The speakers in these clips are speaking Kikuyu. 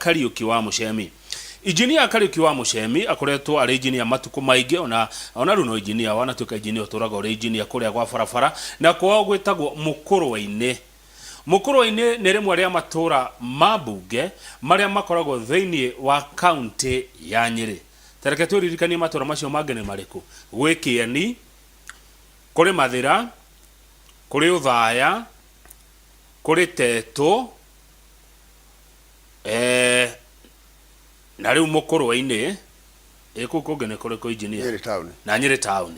Kariuki wa Muchemi. Injinia Kariuki wa Muchemi akoretwo arĩ injinia matukũ maingĩ, ona rĩu no injinia, wanatuĩka injinia ũtũraga ũrĩ injinia kũrĩa gwa barabara na kwao gwĩtagwo Mũkũrwe-inĩ. Mũkũrwe-inĩ nĩ rĩmwe rĩa matũra ma mbunge marĩa makoragwo thĩinĩ wa kaunti ya Nyĩrĩ. Ta reke twĩririkanie matũra macio mangĩ nĩ marĩkũ. Gwĩ Kĩeni, kũrĩ Mathĩra, kũrĩ Ũthaya, kũrĩ Tetũ, Eh, na rĩu Mũkũrwe-inĩ, ĩ kũu kũngĩ nĩ kũrĩkũ, engineer? Nyeri town. Na Nyĩrĩ town.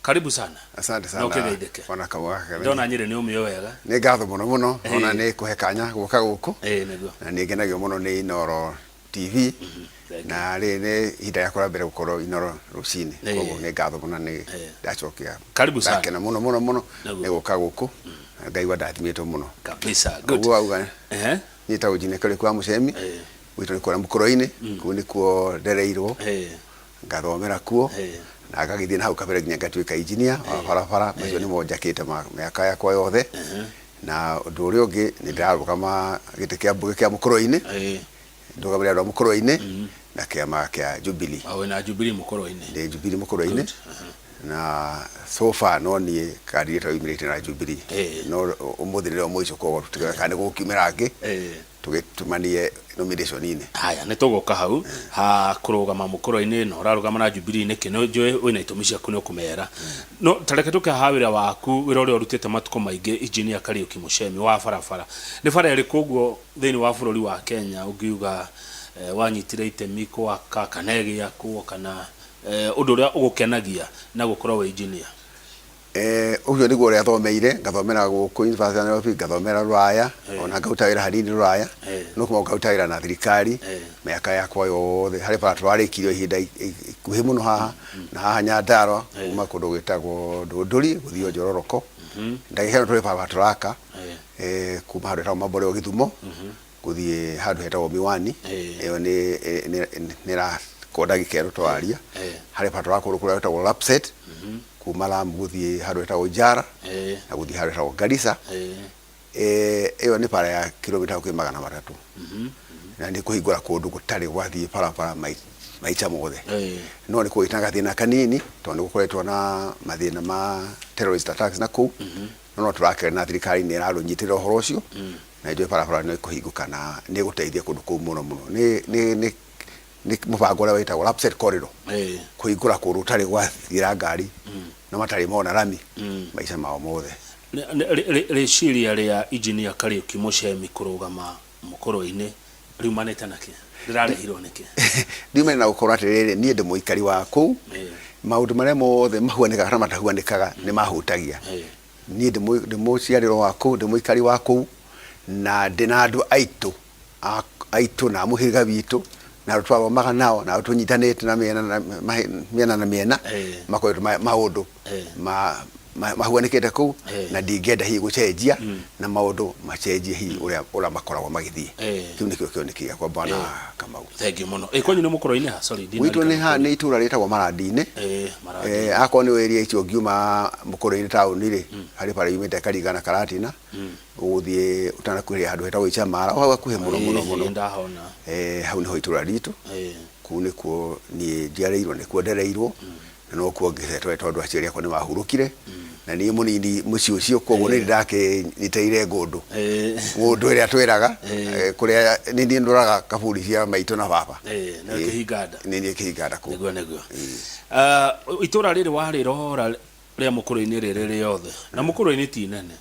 Karibu sana. Asante Na sana. ũkĩgeithĩke. Bwana Kamau wa Kagame. Ndona Nyĩrĩ nĩ ũmĩo wega. Nĩ ngatho mũno mũno ona nĩ kũhe kanya gũka gũkũ. Ĩ nĩguo. Na nĩ ngenagio mũno nĩ Inooro TV. Thank you. Na rĩrĩ nĩ ihinda rĩakwa rĩa mbere gũkorwo Inooro rũcinĩ. Koguo nĩ ngatho mũno nĩ ndacokia. Karibu sana. Ndakena mũno mũno mũno Nĩguo. nĩ gũka gũkũ. Na ngaigua ndathimĩtwo mũno. Kabisa. Good. Ũguo wauga Niĩ njĩtagwo Engineer Kariuki wa Mũcemi, gwitũ nĩ kũrĩa Mũkũrwe-inĩ, kũu nĩkuo ndereirwo, ngathomera kuo, na ngagĩthiĩ na hau kabere nginya ngatuĩka engineer wa barabara, macio nĩmo njakĩte mĩaka yakwa yothe. Na ũndũ ũrĩa ũngĩ nĩ ndĩrarũgama gĩtĩ kĩa mbunge kĩa Mũkũrwe-inĩ, ndũgamĩrĩre andũ a Mũkũrwe-inĩ na kĩama kĩa Jubilee. O wĩna Jubilee Mũkũrwe-inĩ. Ndĩ Jubilee Mũkũrwe-inĩ. Na so far no niĩ candidate ũrĩa umĩrĩte na Jubilee. No ũmũthĩ nĩrĩo mũico, koguo tũtiroĩ kana nĩ gũkiumĩra angĩ tũgĩtumanie nomination-inĩ. Haya, nĩ tũgũka hau ha kũrũgama Mũkũrwe-inĩ na ũrarũgama na Jubilee nĩkĩ, nĩ njũĩ wĩna itũmi ciaku nĩ ũkũmera. No ta reke tũke haha wĩra waku, wĩra ũrĩa ũrutĩte matukũ maingĩ, Engineer Kariuki Mũcemi wa barabara. Nĩ bara ĩrĩkũ ũguo thĩinĩ wa bũrũri wa Kenya ũngiuga wanyitire itemi gwaka kana ĩgĩakwo kana ũndũ ũrĩa ũgũkenagia na gũkorwo wĩ engineer? Ũcio nĩguo ũrĩa thomeire, ngathomera gũkũ University ya Nairobi, ngathomera Rũraya, ona ngaruta wĩra hanini Rũraya, no kuma ngaruta wĩra na thirikari mĩaka yakwa yothe. Harĩ bara tũrarĩkirie ihinda ikuhĩ mũno haha, na haha Nyandarua, kuma kũndũ gwĩtagwo Ndũndũri gũthiĩ Njororoko. Ndagĩka ĩno tũrĩ barabara tũraka kuma handũ hetagwo Mamboleo Gĩthumo, gũthiĩ handũ hetagwo Miwani. Ĩyo nĩ nĩ ĩrakwo ndagĩka ĩno tũraria. Harĩ bara tũraka kũndũ kũrĩa gwĩtagwo Lapsset, kuma Lamu gũthiĩ handũ hetagwo Ijara na gũthiĩ handũ hetagwo Garissa. Ĩyo nĩ bara ya kilomita hakuhĩ 300 na nĩ kũhingũra kũndũ gũtarĩ gwathiĩ barabara maica mothe. No nĩ kũgĩte na gathĩna kanini tondũ nĩ gũkoretwo na mathĩna ma terrorist attacks na kũu, no no tũrakena na thirikari nĩ ĩrarũnyitĩrĩra ũhoro ũcio na njũĩ barabara nĩ ĩkũhingũka na nĩ ĩgũteithia kũndũ kũu mũno mũno. Nĩ mũbango ũrĩa wĩtagwo Lapsset Corridor, kũhingũra kũndũ gũtarĩ gwathiĩra ngari na matarĩ mona rami maica mao mothe. Rĩciria rĩa Engineer Kariuki Mũcemi kũrũgama Mũkũrwe-inĩ riumanĩte na kĩ? Rĩrarehirwo nĩkĩ? Riumane na gũkorwo atĩrĩrĩ, niĩ ndĩ mũikari wa kũu, maũndũ marĩa mothe mahuanĩkaga kana matahuanĩkaga nĩ mahutagia. Niĩ ndĩ mũciarĩrwo wa kũu, ndĩ mũikari wa kũu, na ndĩ na andũ aitũ aitũ na a mũhĩrĩga witũ na andũ twathomaga nao na andũ tũnyitanĩte na mĩena na mĩena na mĩena makoretwo maũndũ mahuanĩkĩte kũu, na ndingĩenda hihi gũcenjia na maũndũ macenjie hihi ũrĩa makoragwo magĩthiĩ. Kĩu nĩkĩo kĩoneki gĩakwa, Bwana Kamau. Thank you mũno. Ĩ kwanyu nĩ Mũkũrwe-inĩ ha? Sorry, Gwitũ nĩ ha nĩ itũra rĩtagwo Marandi-inĩ. Marandi. Akorwo nĩ area icio ũngiuma Mũkũrwe-inĩ taũni rĩ, harĩ bara yumĩte Karinga na Karatina, ũgũthiĩ ũtanakuhĩrĩria handũ hetagwo Icamara, o hau hakuhĩ mũno mũno mũno. Ndahona. Hau nĩho itũra ritũ. Kũu nĩkuo niĩ njiarĩirwo, nĩkuo ndereirwo, na nokuo ngĩcetwo tondũ aciari akwa nĩ mahurũkire na niĩ mũnini mũciĩ ũcio, koguo nĩ ndakĩnyitĩrĩire ngũndũ ngũndũ ĩrĩa twĩraga kũrĩa nĩ niĩ ndoraga kaburi cia maitũ na baba. Nĩwe kĩhinga nda. Nĩ niĩ kĩhinga nda kũu. Nĩguo nĩguo. Itũra rĩrĩ warĩrora rĩa Mũkũrwe-inĩ rĩrĩ rĩothe, na Mũkũrwe-inĩ ti nene,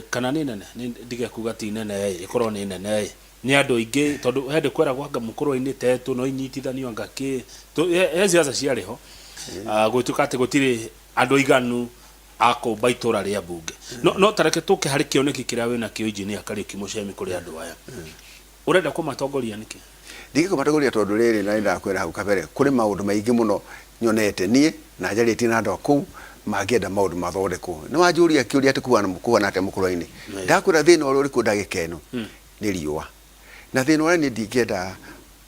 kana nĩ nene? Ndige kuga ti nene ĩ, ĩkorwo nĩ nene ĩ, nĩ andũ aingĩ tondũ he hĩndĩ kweragwo anga Mũkũrwe-inĩ tetũ no inyitithanio anga kĩ, he ciaca ciarĩ ho, gũgĩtuĩka atĩ gũtirĩ andũ aiganu a kũmba itũra rĩa mbunge. No ta reke tũke harĩ kĩoneki kĩrĩa wĩnakĩo, Engineer Kariuki Mũcemi, kũrĩ andũ aya. Ũrenda kũmatongoria nĩkĩ? Ndingĩkũmatongoria tondũ rĩrĩ, na nĩndakwĩra hau kabere, kũrĩ maũndũ maingĩ mũno nyonete niĩ na njarĩtie na andũ a kũu mangĩenda maũndũ mathondekwo. Nĩ wanjũria kĩũria atĩ kũhana kũhana atĩa Mũkũrwe-inĩ? Ndakwĩra thĩna ũrĩa ũrĩ kuo ndagĩka ĩno nĩ riũa. Na thĩna ũrĩa niĩ ndingĩenda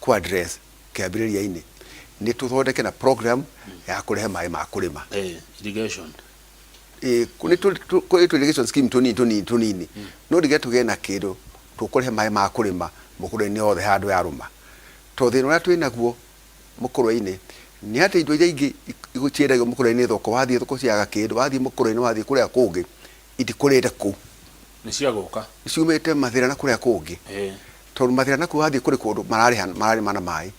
kũ address kĩambĩrĩria-inĩ nĩ tũthondeke na program ya kũrehe maĩ ma kũrĩma. Irrigation. Nĩ kũrĩ tũ irrigation scheme tũnini tũnini tũnini, no ndigĩra tũgĩe na kĩndũ tũkũrehe maĩ ma kũrĩma. Mũkũrwe-inĩ hothe handũ yarũma. Tondũ thĩna ũrĩa twĩnaguo Mũkũrwe-inĩ nĩ atĩ indo iria ingĩ ciendagio Mũkũrwe-inĩ thoko, wathiĩ thoko cia Gakĩndũ, wathiĩ Mũkũrwe-inĩ, wathiĩ kũrĩa kũngĩ, itikũrĩte kũu. Nĩ cia gũka. Ciumĩte Mathĩra na kũrĩa kũngĩ. Tondũ Mathĩra nakuo wathiĩ kũrĩ kũndũ mararĩha mararĩma na maĩ.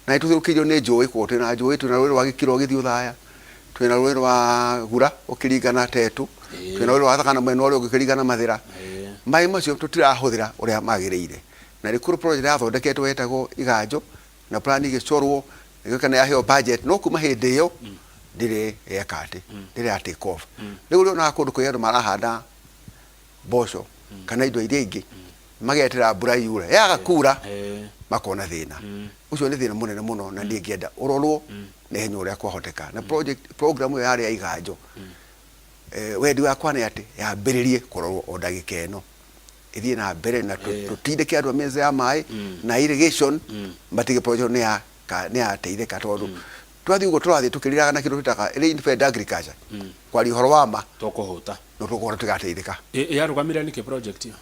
Na nĩ tũthiũrũrũkĩirio nĩ njũĩ kũu, twĩna njũĩ, twĩna rũĩ rwa Gĩkiro ũgĩthiĩ Othaya, twĩna rũĩ rwa Gura ũkĩringa na Tetu, twĩna rũĩ rwa Thagana mwena ũrĩa ũngĩ ũkĩringa na Mathĩra. Maĩ macio tũtirahũthĩra ũrĩa magĩrĩire. Na nĩ kũrĩ project yathondeketwo yetagwo Iganjo, na plan ĩgĩcorwo, ĩgĩũka nĩ yaheo budget, no kuma hĩndĩ ĩyo ndĩrĩ yeka atĩ, ndĩrĩ ya take off. Rĩu ũrĩonaga kũndũ kũrĩa andũ marahanda mboco kana indo iria ingĩ, magetera mbura yure, yaga kura makona thĩna. Ũcio nĩ thĩna mũnene mũno na niĩ ngĩenda ũrorwo na ihenya ũrĩa kwahoteka. Na project, program ĩyo yarĩ ya Iganjo, wendi wakwa nĩ atĩ yambĩrĩrie kũrorwo o ndagĩka ĩno. Ĩthiĩ na mbere na tũtindĩke andũ a ministry ya maĩ na irrigation matige project nĩ ya nĩ yateithĩka tondũ twathiĩ ũguo tũrathiĩ tũkĩriraga na kĩndũ twĩtaga rain fed agriculture kwaria ũhoro wa ma Tũkũhũta. No tũkũhũta tũtigateithĩka. Yarũgamire nĩkĩ project ĩyo?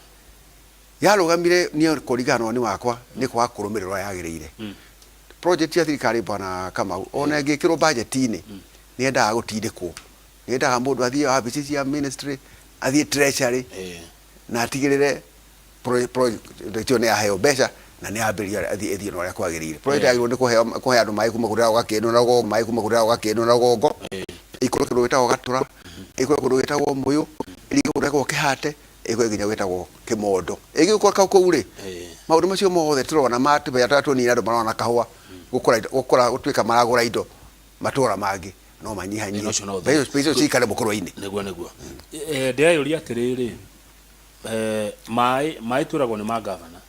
Yarũgamire niĩ kũringana na woni wakwa nĩ kwaga kũrũmĩrĩrwo ũrĩa yagĩrĩire. Project ya thirikari bwana Kamau ona ĩngĩkĩrwo budget-inĩ nĩ yendaga gũtindĩkwo, nĩ yendaga mũndũ athiĩ wabici cia ministry, athiĩ treasury na atigĩrĩre project ĩyo nĩ yaheo mbeca na nĩ yambĩrĩria ĩthiĩ na ũrĩa kwagĩrĩire. Project yagĩrĩirwo nĩ kũheo kũhe andũ maĩ kuma kũrĩa Gakĩndũ na rũgongo, maĩ kuma kũrĩa Gakĩndũ na rũgongo, ĩikũrũke kũndũ gwĩtagwo Gatũra, ĩikũrũke kũndũ gwĩtagwo Mũyũ, ĩringe kũndũ gwĩtagwo Kĩhate, ĩikũrũke nginya gwĩtagwo Kĩmondo. Ĩngĩgĩkorwo kũu rĩ, maũndũ macio mothe tũrona ma tũbeca tũrĩa tũnini andũ marona kahũa gũkũra gũkũra gũtuĩka maragũra indo matũra mangĩ no manyihanyihie. Ũcio no Mbeca icio cikare mũkũrwe-inĩ. Nĩguo nĩguo. Ndĩreyũria atĩrĩrĩ, maĩ maĩ twĩragwo nĩ ma gavana,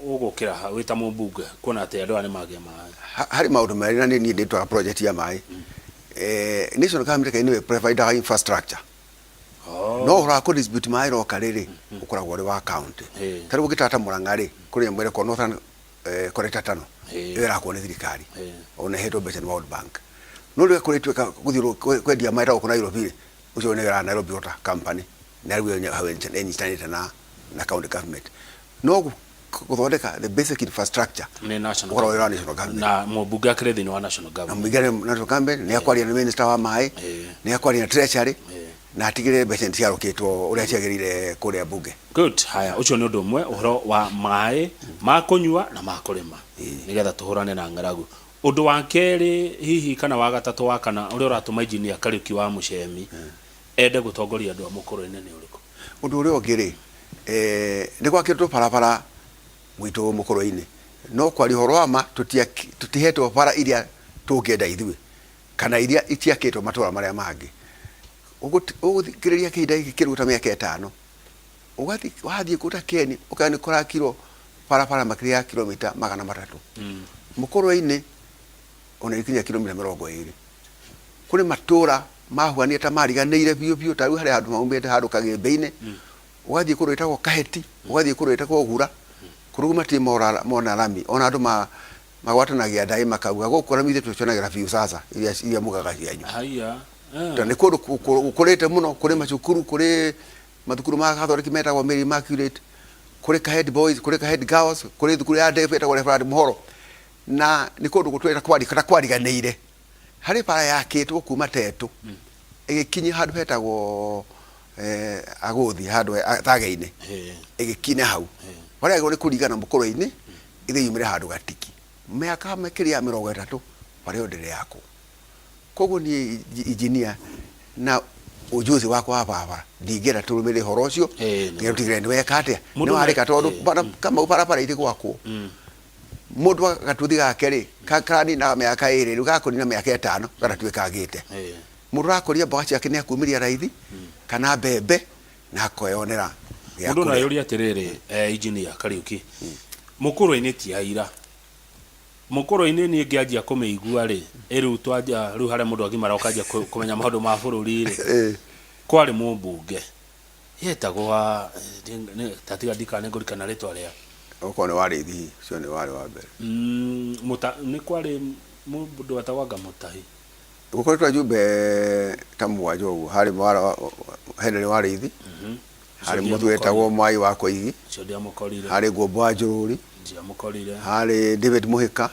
ũgũkĩra ha wĩ ta mũmbunge kuona atĩ andũ aya nĩ magĩa maĩ? Harĩ maũndũ merĩ na niĩ ndĩtwara project ya maĩ. National government kaingĩ nĩyo ĩprovidaga infrastructure. No ũhoro wa kũ distribute maĩ roka rĩrĩ, ũkoragwo ũrĩ wa county. Ta rĩu ũngĩtara ta Murang'a rĩ, kũrĩ nyamũ ĩrekwo Northern Collector Tunnel, ĩyo ĩrakwo nĩ thirikari, ona ĩhetwo mbeca nĩ World Bank. No rĩrĩa kũrĩtuĩka gũthiĩ kwendia maĩ ta gũkũ Nairobi rĩ, ũcio nĩ wĩra wa Nairobi Water Company, na rĩu hau ĩnyitanĩte na county government. No gũthondeka the basic infrastructure Nĩ national ũkoragwo wĩra wa national government. Na mũmbunge akĩrĩ thĩinĩ wa national Na government. mũingĩ nĩ national government nĩ akwaria na minister wa maĩ, nĩ akwaria na treasury, na atigĩrĩre mbeca nĩ ciarũkĩtwo ũrĩa ciagĩrĩire kũrĩa bunge. Good. Haya, ũcio nĩ ũndũ ũmwe ũhoro wa maĩ ma kũnyua na ma kũrĩma nĩgetha tũhũrane na ng'aragu. Ũndũ wa kerĩ hihi kana wa gatatũ wa kana ũrĩa ũratũma Engineer Kariuki wa Mũcemi ende gũtongoria andũ a Mũkũrwe-inĩ nĩ ũrĩkũ? Ũndũ ũrĩa ũngĩ rĩ, nĩ gwakĩtwo barabara gwitũ Mũkũrwe-inĩ, no kwaria ũhoro wa ma tũtihetwo bara iria tũngĩenda ithuĩ kana iria itiakĩtwo matũra marĩa mangĩ. Ũgũthikĩrĩria kĩhinda gĩkĩ kĩrĩ ta mĩaka ĩtano, ũgathiĩ wathiĩ kũu ta Keni ũkona nĩ kũrakirwo barabara makĩria ya kilomita 300. Mũkũrwe-inĩ ona ikinya kilomita 20. Kũrĩ matũra mahuanire ta mariganĩire biũ biũ, ta rĩu harĩ handũ maumĩte handũ Kagĩmbĩ-inĩ, ũgathiĩ kũndũ gwĩtagwo Kaheti, ũgathiĩ kũndũ gwĩtagwo Gura, kũndũ kũu matirĩ mona rami, ona andũ magwatanagia ndaĩ makauga gũkũ rami ithuĩ tũcionagĩra biũ sasa iria mugaga cianyu. Haiya. Tondũ nĩ kũndũ gũkũrĩte mũno, kũrĩ macukuru, kũrĩ mathukuru ma Gathoreki metagwo Mary Immaculate, kũrĩ Kahead Boys, kũrĩ Kahead Girls, kũrĩ thukuru ya ndefu ĩtagwo Reverend Muhoro, na nĩ kũndũ gũtũrĩte ta kwariganĩire. Harĩ bara yakĩtwo kuma Tetu ĩgĩkinya handũ hetagwo Agũthi, handũ Thage-inĩ, ĩgĩkinya hau. Bara yagĩrĩirwo nĩ kũringana Mũkũrwe-inĩ ĩthiĩ yumĩre handũ Gatiki. Mĩaka makĩria ya 30 bara ĩyo ndĩrĩ yakwo. Koguo niĩ engineer na ujuzi wakwa wa barabara ndingĩenda tũrũmĩrĩre ũhoro ũcio nginya tũtigĩrĩre nĩ weka atĩa, nĩ warĩka tondũ Kamau barabara irĩ gwakwo mũndũ gatuthi gake rĩ karanina mĩaka 2 rĩu gakũnina mĩaka 5 gatatuĩkangĩte. Mũndũ ũrakũria mboga ciake nĩ akumĩria raithi kana mbembe na akoyonera gĩa Mũndũ no kũrĩa. eyũrie atĩrĩrĩ, engineer Kariuki, Mũkũrwe-inĩ ti aira. Mũkũrwe-inĩ niĩ ngĩanjia kũmĩigua rĩ, ĩ rĩu twanjia rĩu harĩa mũndũ agimara ũkanjia kũmenya maũndũ ma bũrũri rĩ, kwarĩ mũmbunge yetagwo wa ta tiga ndikana nĩngũririkana rĩtwa rĩa. Okorwo nĩ Warĩithi ũcio nĩ warĩ wa mbere. Nĩ kwarĩ mũndũ wetagwo anga Mũtahi. Gũkoretwo ajumbe ta mũgwanja ũguo, harĩ Henry Warĩithi, Harĩ mũthuri wetagwo Mwai wa Koigi. Ũcio ndiamũkorire. Harĩ Ngũmbo wa Njũrũri. Ndiamũkorire. Harĩ David Mũhĩka.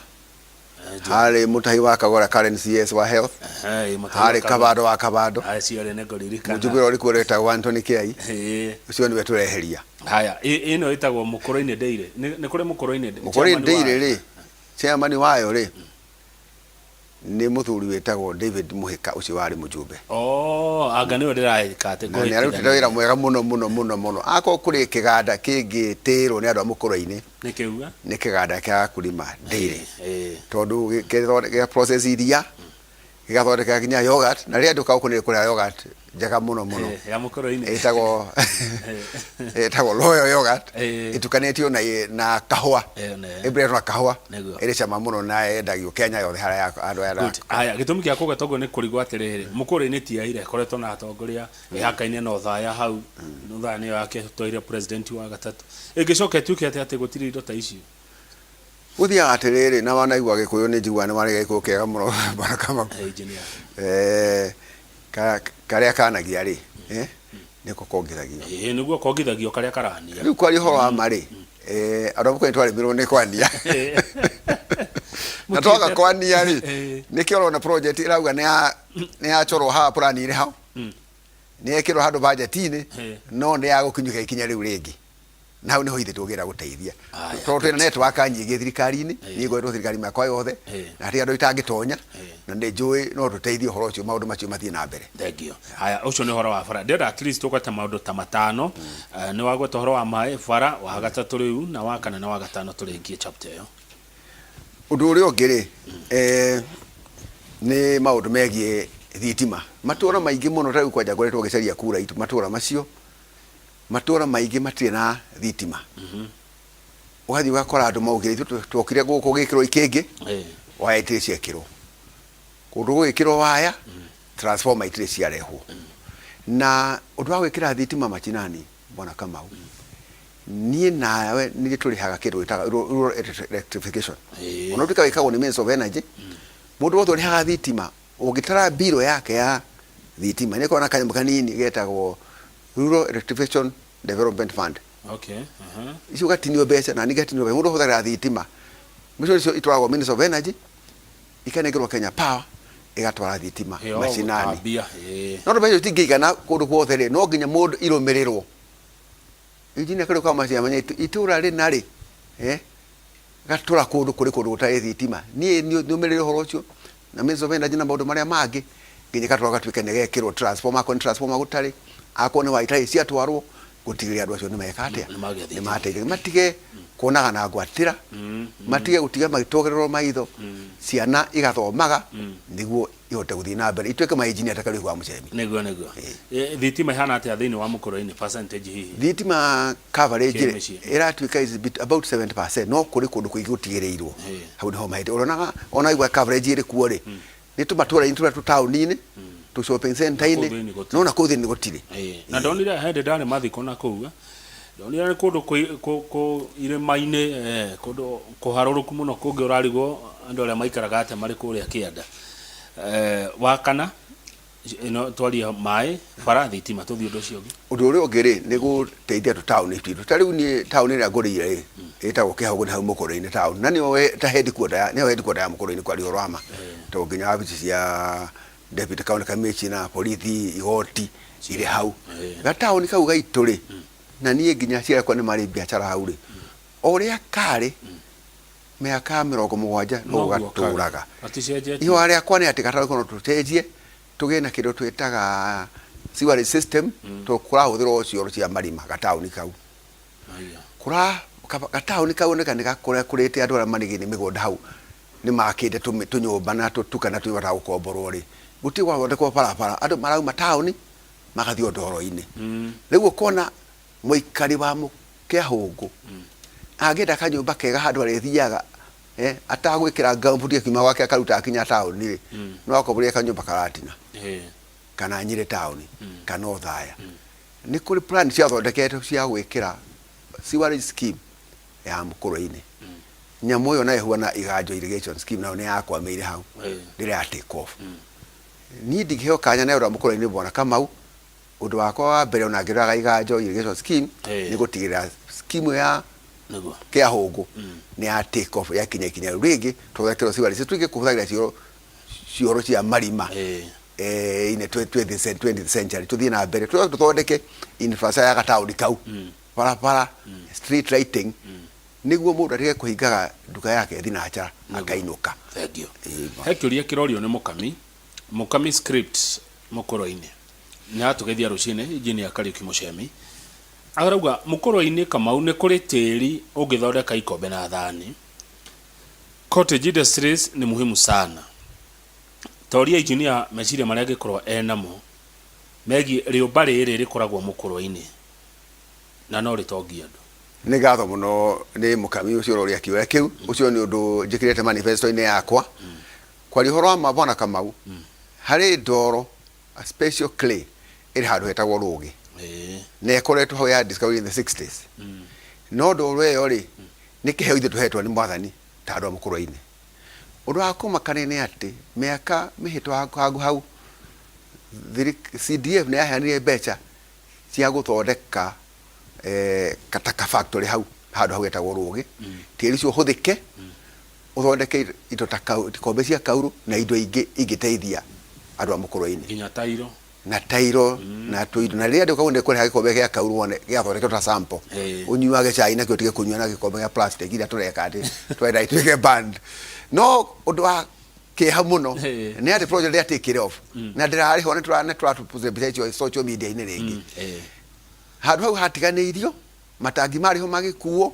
Harĩ Mũtahi wa Kagora, current CS wa health. Harĩ Kabando wa Kabando. Acio erĩ nĩngũririkana. Mũjumbe ũrĩa ũrĩ kuo wetagwo Anthony Kĩai. Ũcio nĩwe tũreheria. Haya, ĩno ĩtagwo Mũkũrũ-inĩ Dairy. Nĩ kũrĩ Mũkũrũ-inĩ? Mũkũrũ-inĩ Dairy rĩ, chairman wayo rĩ nĩ mũthuri wĩtagwo David Mũhĩka, ũcio warĩ mũjumbe. Oh, anga nĩwe ndĩraĩka atĩ Na nĩ arutĩte wĩra mwega mũno mũno mũno mũno. Akorwo kũrĩ kĩganda kĩngĩtĩrwo nĩ andũ a Mũkũrũ-inĩ, Nĩ kĩu, eh? Nĩ kĩganda kĩa Kulima Dairy. Tondũ gĩa process iria, gĩgathondeka nginya yogurt, na rĩrĩa nduka gũkũ nĩ kũrĩa yogurt njega mũno mũno. Ya Mũkũrũ-inĩ. Ĩtagwo Royal Yogurt, ĩtukanĩtio na kahũa. Ĩblendwo na kahũa. Ĩrĩ cama mũno na yendagio Kenya yothe harĩa andũ aya. Good. Haya, gĩtũmi gĩa kũgweta ũguo nĩ kũrigwo atĩrĩrĩ, Mũkũrũ-inĩ ti ya ira ĩkoretwo na atongoria, ĩhakaine na Othaya hau, Othaya nĩyo yakĩtwaire president wa gatatũ. Ĩngĩcoka ĩtuĩke atĩa atĩ gũtirĩ indo ta icio? Gũthiaga atĩrĩrĩ, na wanaigua Gĩkũyũ, nĩ njiguaga nĩ warĩ Gĩkũyũ kĩega mũno, Bwana Kamau. Engineer. Karĩa kanagia rĩ, nĩko kongithagio. Ĩĩ, nĩguo kongithagio karĩa karania. Rĩu kwaria ũhoro wa ma rĩ, andũ a Mũkũyũ nĩ twarĩmirwo nĩ kwania. Na twaga kwania rĩ, nĩkĩo ũrona project ĩrauga nĩ yachorwo haha plan-inĩ hau, nĩ yekĩrwo handũ budget-inĩ, no nĩ ya gũkinyũkia ikinya rĩu rĩngĩ. Na hau niho ithe tũngĩenda gũteithia. Aya, Tondũ twĩna network nyingĩ thirikari-inĩ, niĩ ngoretwo thirikari mĩaka yothe, na hatirĩ andũ itangĩtonya, na nĩ njũĩ no tũteithie ũhoro ũcio, maũndũ macio mathiĩ na mbere. Thengiũ. Haya, ũcio nĩ ũhoro wa bara. Ndĩrenda at least tũgwete maũndũ ta matano. Nĩ wagweta ũhoro wa maĩ, bara, wa gatatũ rĩu, na wa kana na wa gatano tũrĩkie chapter ĩyo. Ũndũ ũrĩa ũngĩ rĩ, nĩ maũndũ megiĩ thitima. Matũra maingĩ mũno ta rĩu kwanja ngoretwo ngĩcaria kura matũra macio, matũra maingĩ matirĩ na thitima. Ũgathiĩ ũgakora andũ maugire ithuĩ twokire gũkũ gĩkĩrwo ikĩngĩ, waya itirĩ ciekĩrwo. Kũndũ gũgĩkĩrwo waya, transformer itirĩ ciarehwo. Na ũndũ wa gwĩkĩra thitima machinani, Bwana Kamau, niĩ nawe nĩ tũrĩhaga kĩndũ gĩtagwo rural electrification. Ona ũtuĩka wĩkagwo nĩ Ministry of Energy, mũndũ wothe ũrĩhaga thitima, ũngĩtara mbirũ yake ya thitima, nĩ ĩkoragwo na kanyamũ kanini getagwo Rural Electrification Development Fund. Icio ũgatinio mbeca na niĩ ngatinio mbeca. Mũndũ ũhũthagĩra thitima. Mbeca icio itwaragwo Ministry of Energy, ikanengerwo Kenya Power, ĩgatwara thitima macinani. Gũtambia, ĩĩ. No mbeca icio itingĩigana kũndũ guothe rĩ, no nginya mũndũ irũmĩrĩrwo. Engineer kũrĩ kwa macinya menya itũra rĩna rĩ, gatũra kũndũ kũrĩ kũndũ gũtarĩ thitima. Niĩ nũmĩrĩre ũhoro ũcio na Ministry of Energy na maũndũ marĩa mangĩ nginya gatũra gatuĩke nĩ gekĩrwo transformer, akorwo nĩ transformer gũtarĩ, akorwo nĩ waya itarĩ ciatwarwo, gũtigĩrĩra andũ acio nĩ meka atĩa, Nĩ magĩa nĩ thitima. mateithĩka, matige kuonaga na ngwatĩra, matige gũtiga magĩtũgĩrĩrwo maitho, ciana igathomaga nĩguo ihote gũthiĩ na mbere ituĩke ma engineer ta Kariuki wa Mũcemi. Nĩguo. Thitima ĩhana atĩa thĩinĩ wa Mũkũrwe-inĩ, percentage hihi? Thitima coverage rĩ, Kĩmĩciĩ. ĩratuĩka is bit about 70%, no kũrĩ kũndũ kũingĩ gũtigĩrĩirwo. Hau nĩho mahĩtia. Ũronaga ona waigua coverage ĩrĩ kuo rĩ, nĩ tũmatũra-inĩ tũrĩa tũtaũni-inĩ, tũ shopping center-inĩ, Nakũu thĩinĩ gũtirĩ. no nakũu thĩinĩ gũtirĩ. Na ndonire hĩndĩ ndarĩ mathiko na kũu, ndonire nĩ kũndũ kwĩ irĩma-inĩ, kũndũ kũharũrũku mũno kũngĩ ũrarigwo andũ arĩa maikaraga atĩa marĩ kũrĩa kĩanda. Wa kana, ĩno twaria maĩ, bara, thitima, tũthiĩ ũndũ ũcio ũngĩ. Ũndũ ũrĩa ũngĩ rĩ, nĩ gũteithia tũtaũni twitũ. Ta rĩu niĩ taũni ĩrĩa ngũrĩire rĩ, ĩtagwo Kĩhaũgũ, nĩ hau Mũkũrwe-inĩ taũni. Na nĩyo ta headquarter ya, nĩyo headquarter ya Mũkũrwe-inĩ kwaria ũhoro wa ma. Tondũ nginya wabici cia deputy county commissioner, borithi, igoti irĩ hau. Gataũni kau gaitũ rĩ, na niĩ nginya aciari akwa nĩ marĩ biacara hau rĩ, o ũrĩa karĩ mĩaka ya 70 no Noguo karĩ. gatũraga. Gaticenjetie. Ihoya rĩakwa nĩ atĩ gataũni kau no tũcenjie, tũgĩe na kĩndũ twĩtaga sewerage system, tondũ kũrahũthĩrwo cioro cia marima gataũni kau. Aya. Kũra gataũni kau nĩ gakũrĩte, andũ arĩa marĩ mĩgũnda hau nĩ makĩte tũnyũmba na tũtuka na tũnyũmba twa gũkomborwo rĩ, gũtirĩ gwathondekwo barabara, andũ marauma taũni magathiĩ o ndoro-inĩ. Rĩu ũkona mũikari wa Kĩahũngũ angĩenda kanyũmba kega handũ arĩthiaga, atagwĩkĩra ngambuti akiuma gwake akaruta akinya taũni rĩ, no akomborire kanyũmba Karatina kana Nyĩrĩ taũni kana Othaya. Nĩ kũrĩ plan ciathondeketwo cia gwĩkĩra sewerage scheme ya Mũkũrwe-inĩ. Nyamũ ĩyo nayo ĩhuana Iganjo irrigation scheme, nayo nĩ yakwamĩire hau, ndĩrĩ ya take off. Niĩ ndingĩheo kanya na ũrĩa Mũkũrwe-inĩ, Bwana Kamau. Ũndũ wakwa wa mbere ona ngĩroraga Iganjo irrigation scheme nĩ gũtigĩrĩra scheme ya Nĩguo. Kĩahũngũ nĩ ya take off, yakinya ikinya rĩu rĩngĩ tũthondekerwo sewerage tutige kũhũthagĩra cioro cioro cia marima. In the 20th century tũthiĩ na mbere tũthondeke infrastructure ya gataũni kau, barabara, street lighting, nĩguo mũndũ atige kũhingaga nduka yake thinacara akainũka. Thengiũ. He kĩũria kĩrorio nĩ Mũkami, Mũkami script Mũkũrwe-inĩ. Nĩ aratũgeithia rũcinĩ Engineer Kariuki Mũcemi. Arauga Mũkũrwe-inĩ Kamau nĩ kũrĩ tĩri ũngĩthondeka ikombe na thani. Cottage industries ni muhimu sana. Toria engineer meciria marĩa angĩkorwo enamo megiĩ rĩũmba rĩrĩ rĩkoragwo Mũkũrwe-inĩ na no rĩtongie andũ. Nĩ ngatho mũno nĩ Mũkami ũcio ũroria kĩũria kĩu. Ũcio nĩ ũndũ njĩkĩrĩte manifesto-inĩ yakwa. Kwaria ũhoro wa ma Bwana Kamau, harĩ ndoro, a special clay, ĩrĩ handũ hetagwo Rũgĩ. Na ĩkoretwo hau ya discovered in the 60s. No ndoro ĩyo rĩ, nĩ kĩheo ithuĩ tũhetwo nĩ Mwathani ta andũ a Mũkũrwe-inĩ. Ũndũ wa kũmakania nĩ atĩ mĩaka mĩhĩtũkangu hau, CDF nĩ yaheanire mbeca cia gũthondeka taka factory hau handũ hau hetagwo Rũgĩ, tĩri ũcio ũhũthĩke ũthondeke indo ta ikombe cia kaurũ na indo ingĩ ingĩteithia andũ a Mũkũrwe-inĩ. Nginya tairo. Na tairo na tũindo, na rĩrĩa ndĩũka nĩ gĩkombe gĩa kaurũ wone gĩathondeketwo ta sample, ũnyuage cai nakĩo ũtige kũnyua na gĩkombe gĩa plastic iria tũreka atĩ twenda ituĩke banned. No ũndũ wa kĩeha mũno nĩ atĩ project ya take it off na ndĩrarĩhwo, nĩ tũra mbica icio social media-inĩ rĩngĩ. Handũ hau hatiganĩirio, matangi marĩ ho magĩkuo,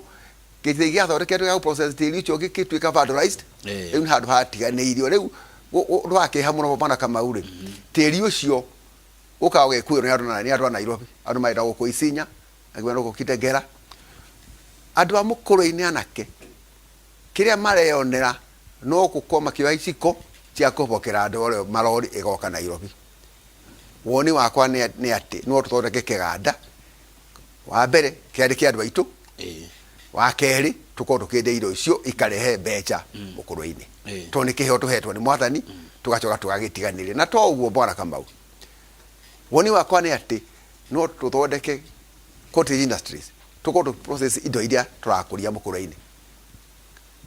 gĩthĩi gĩathondeketwo gĩa gũ-process tĩri ũcio gĩgĩtuĩka vandalized. Rĩu nĩ handũ hatiganĩirio. Rĩu ũndũ wa kĩeha mũno Bwana Kamau rĩ, tĩri ũcio ũkaga ũgekuĩrwo nĩ andũ a Nairobi, andũ marenda gũkũ Isinya, angĩ marenda gũkũ Kitengela. Andũ a Mũkũrwe-inĩ anake kĩrĩa mareyonera no gũkorwo makĩoya iciko cia kũbokera andũ marori ĩgoka Nairobi. Woni wakwa nĩ atĩ no tũthondeke kĩganda wa mbere kĩandĩke andũ aitũ, wa kerĩ tũkorwo tũkĩendia indo icio ikarehe mbeca Mũkũrwe-inĩ, tondũ nĩ kĩheo tũhetwo nĩ Mwathani, tũgacoka tũgagĩtiganĩria. Na to ũguo Bwana Kamau, woni wakwa nĩ atĩ no tũthondeke cottage industries, tũkorwo tũ process indo iria tũrakũria Mũkũrwe-inĩ,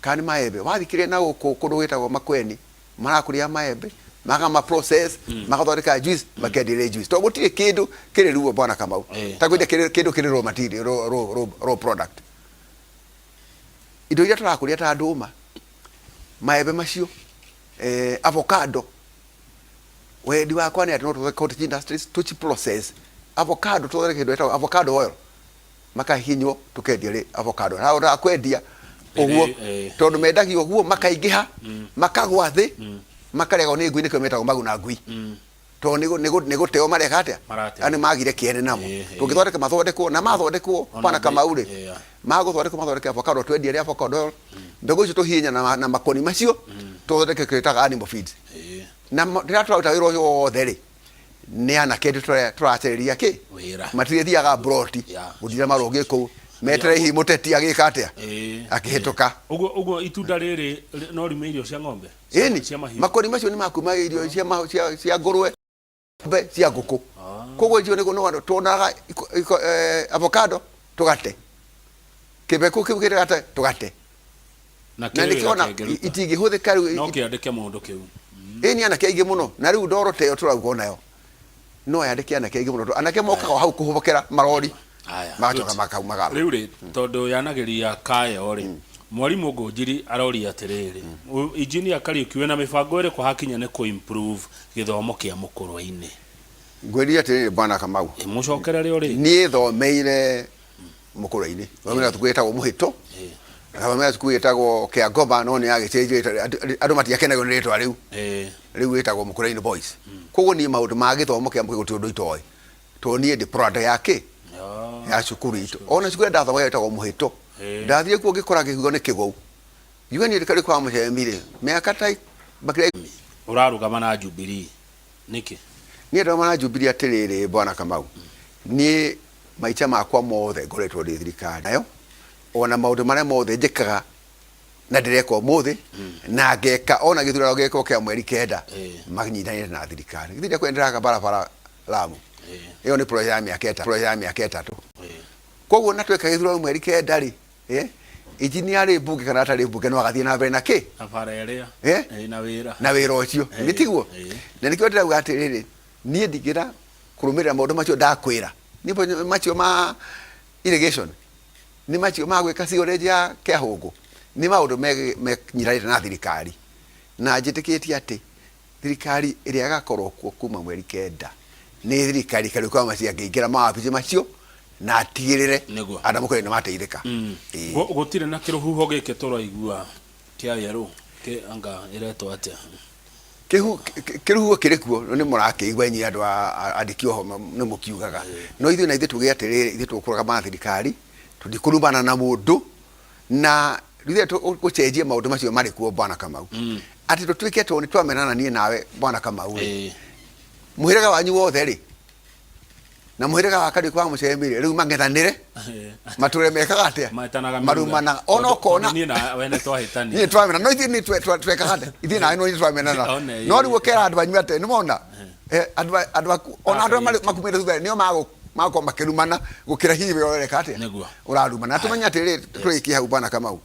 kana nĩ maembe wathikĩrĩria na gũkũ kũndũ gwĩtagwo Makweni marakũria maembe, makama process, makathondeka juice, makendia ĩrĩ juice, tondũ gũtirĩ kĩndũ kĩrĩ ruo Bwana Kamau ta kwendia kĩndũ kĩrĩ raw material, raw product. Indo iria tũrakũria ta ndũma, maembe macio, avocado, wendi wakwa nĩ atĩ no tũthondeke cottage industries, tũci process avocado, tũthondeke kĩndũ gĩtagwo avocado oil, makahihinywo, tũkendia rĩ avocado na ũndũ wa kwendia ũguo, tondũ mendagio ũguo makaingĩha, makagwa thĩ, makarĩagwo nĩ ngui, nĩkĩo metagwo maguna ngui, tondũ nĩ gũteo mareka atĩa? Marateo. Nĩ magire kĩene namo. Tũngĩthondeka mathondekwo na mathondekwo Ona Bwana Kamau rĩ, magũthondekwo mathondeke avocado, twendie rĩ avocado oil, mbegũ icio tũhihinya na makoni macio tũthondeke kĩrĩa twĩtaga animal feeds. Na rĩrĩa tũraruta wĩra ũcio wothe rĩ, nĩ anake tũracarĩria kĩ. Wĩra. Matirĩthiaga mburoti gũtira marũngiĩ kũu metere hihi mũteti agĩka atĩa akĩhĩtũka. Ũguo itunda rĩrĩ no riume irio cia ng'ombe? Ĩni. Cia mahiũ. Makoni macio nĩ makuma irio cia ngũrwe, ng'ombe, cia ngũkũ. Koguo icio nĩguo tuonaga avocado tũgate, kĩbekũ kĩu gĩgate tũgate. Na Na kĩrĩ nĩkĩo wĩra ona kĩngĩruta. Itingĩhũthĩka rĩu. No kĩandĩke mũndũ kĩu. Ĩni, anake aingĩ mũno, na rĩu ndoro ta ĩyo tũrauga onayo no yandĩke anake aingĩ mũno, tondũ anake mokaga o hau kũhobokera marori. Haya. Magacoka Good. makaumagara. Rĩu rĩ, tondũ yanagĩria kayo rĩ, mwarimũ Ngũnjiri aroria atĩrĩrĩ, Engineer Kariuki, wĩna mĩbango ĩrĩkũ hakinya nĩ kũ improve gĩthomo kĩa Mũkũrwe-inĩ? Ngwĩrire atĩrĩrĩ Bwana Kamau. Mũcokerere o rĩngĩ. Niĩ thomeire Mũkũrwe-inĩ, thomeire cukuru ĩtagwo Mũhĩto, ngathomera cukuru ĩtagwo Kĩangoma, no nĩ yagĩcenjio rĩtwa, andũ matiakenagio nĩ rĩtwa rĩu. Rĩu ĩtagwo Mũkũrwe-inĩ Boys. Koguo niĩ maũndũ ma gĩthomo kĩa mũkũrwe gũtirĩ ũndũ itoĩ, tondũ niĩ ndĩ product ya kĩ? Ya cukuru itũ. Ona cukuru ĩrĩa ndathomaga ĩtagwo Mũhĩto. Ndathire kuo ngĩkora kĩhugo nĩ kĩgũu. Ngiuga niĩ ndĩ kwa Mũcemi rĩ, mĩaka ta makĩria. Ũrarũgama na Jubilee nĩkĩ? Niĩ ndarũgama na Jubilee atĩrĩrĩ Bwana Kamau, niĩ maica makwa mothe ngoretwo ndĩ thirikari nayo, ona maũndũ marĩa mothe njĩkaga na ndĩreka ũmũthĩ na ngeka ona gĩthurano gĩkwo kĩa mweri 9, manyitanĩte na thirikari. Githĩ ndiakwenderaga barabara Lamu? Ĩyo nĩ project ya mĩaka ĩtatũ, project ya mĩaka ĩtatũ. Koguo na tweka gĩthurano mweri kenda rĩ, injinia arĩ mbunge kana atarĩ mbunge no agathiĩ na mbere na kĩ? Na bara ĩrĩa. Na wĩra. Na wĩra ũcio. Nĩ tiguo? Na nĩkĩo ndĩrauga atĩrĩrĩ, niĩ ndingĩra kũrũmĩrĩra maũndũ macio ndakwĩra. Nĩ macio ma irrigation, nĩ macio ma gwĩka sewerage ya Kĩahũngũ, nĩ maũndũ menyitanĩte na thirikari. Na njĩtĩkĩtie atĩ thirikari ĩrĩa ĩgakorwo kuo kuma mweri kenda nĩ thirikari Kariuki wa Macia angĩingĩra mawabici macio na atigĩrĩre Nĩguo. andũ a Mũkũyũ nĩ mateithĩka. Ĩĩ. Gũtirĩ na kĩrũhuho gĩkĩ tũraigua kĩa yerũ kĩ anga ĩretwo atĩa? Kĩrũhuho kĩrĩ kuo nĩ mũrakĩigua inyuĩ andũ a andĩki oho nĩ mũkiugaga. No ithuĩ na ithuĩ tuge atĩrĩrĩ, ithuĩ tũkũrũgama na thirikari, tũtikũrumana na mũndũ na rĩu tũgũcenjia maũndũ macio marĩ kuo Bwana Kamau. Atĩ tũtuĩke tondũ nĩ twamenana niĩ nawe Bwana Kamau rĩ, mũhĩrĩga wanyu wothe rĩ, na mũhĩrĩga wa Kariuki wa Mũcemi rĩ, rĩu mang'ethanĩre matũre mekaga atĩa? Metanaga mĩrura. Marumanaga. Ona Tondũ- ũkona tondũ niĩ na we nĩ twahĩtania. Niĩ twamena no ithuĩ nĩ twekaga atĩa? Ithuĩ nawe no ithuĩ twamenana. One, No rĩu ũkera andũ anyu atĩ nĩ mona andũ andũ aku ona andũ arĩa makumĩte thutha nĩo magũkorwo makĩrumana gũkĩra hihi we ũreka atĩa? Nĩguo. Ũrarumana. Na tũmenye atĩrĩrĩ tũrĩkie hau Bwana Kamau.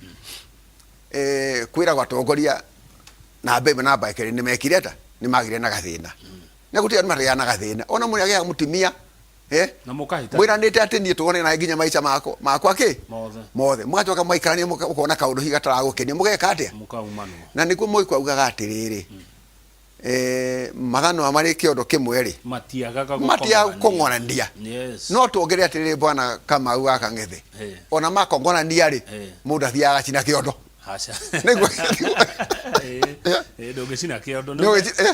Kwĩragwo atongoria namba ĩmwe namba ya kerĩ nĩ mekire atĩa? Nĩ magĩire na gathĩna. Na gũtirĩ andũ matagĩaga na gathĩna. Ona mũndũ agĩaga mũtumia Na mũkahĩtania. Mwĩranĩte atĩ niĩ tũgone nawe nginya maica makwa kĩ? Mothe. Mothe. Mũgacoka mwaikarania mũkona kaũndũ hihi gataragũkenia mũgeka atĩa? Mũkaumanwo. Na nĩguo Mũgĩkũyũ augaga atĩrĩrĩ, mathanwa marĩ kĩondo kĩmwe rĩ, Matiagaga matiagaga gũkong'orania. gũkong'orania. Yes. No tuongerere atĩrĩrĩ Bwana Kamau wa Kang'ethe, ona makong'orania rĩ, mũndũ athiaga agacina kĩondo. Aca. Nĩguo. Ĩĩ, ndũngĩcina kĩondo. Nĩ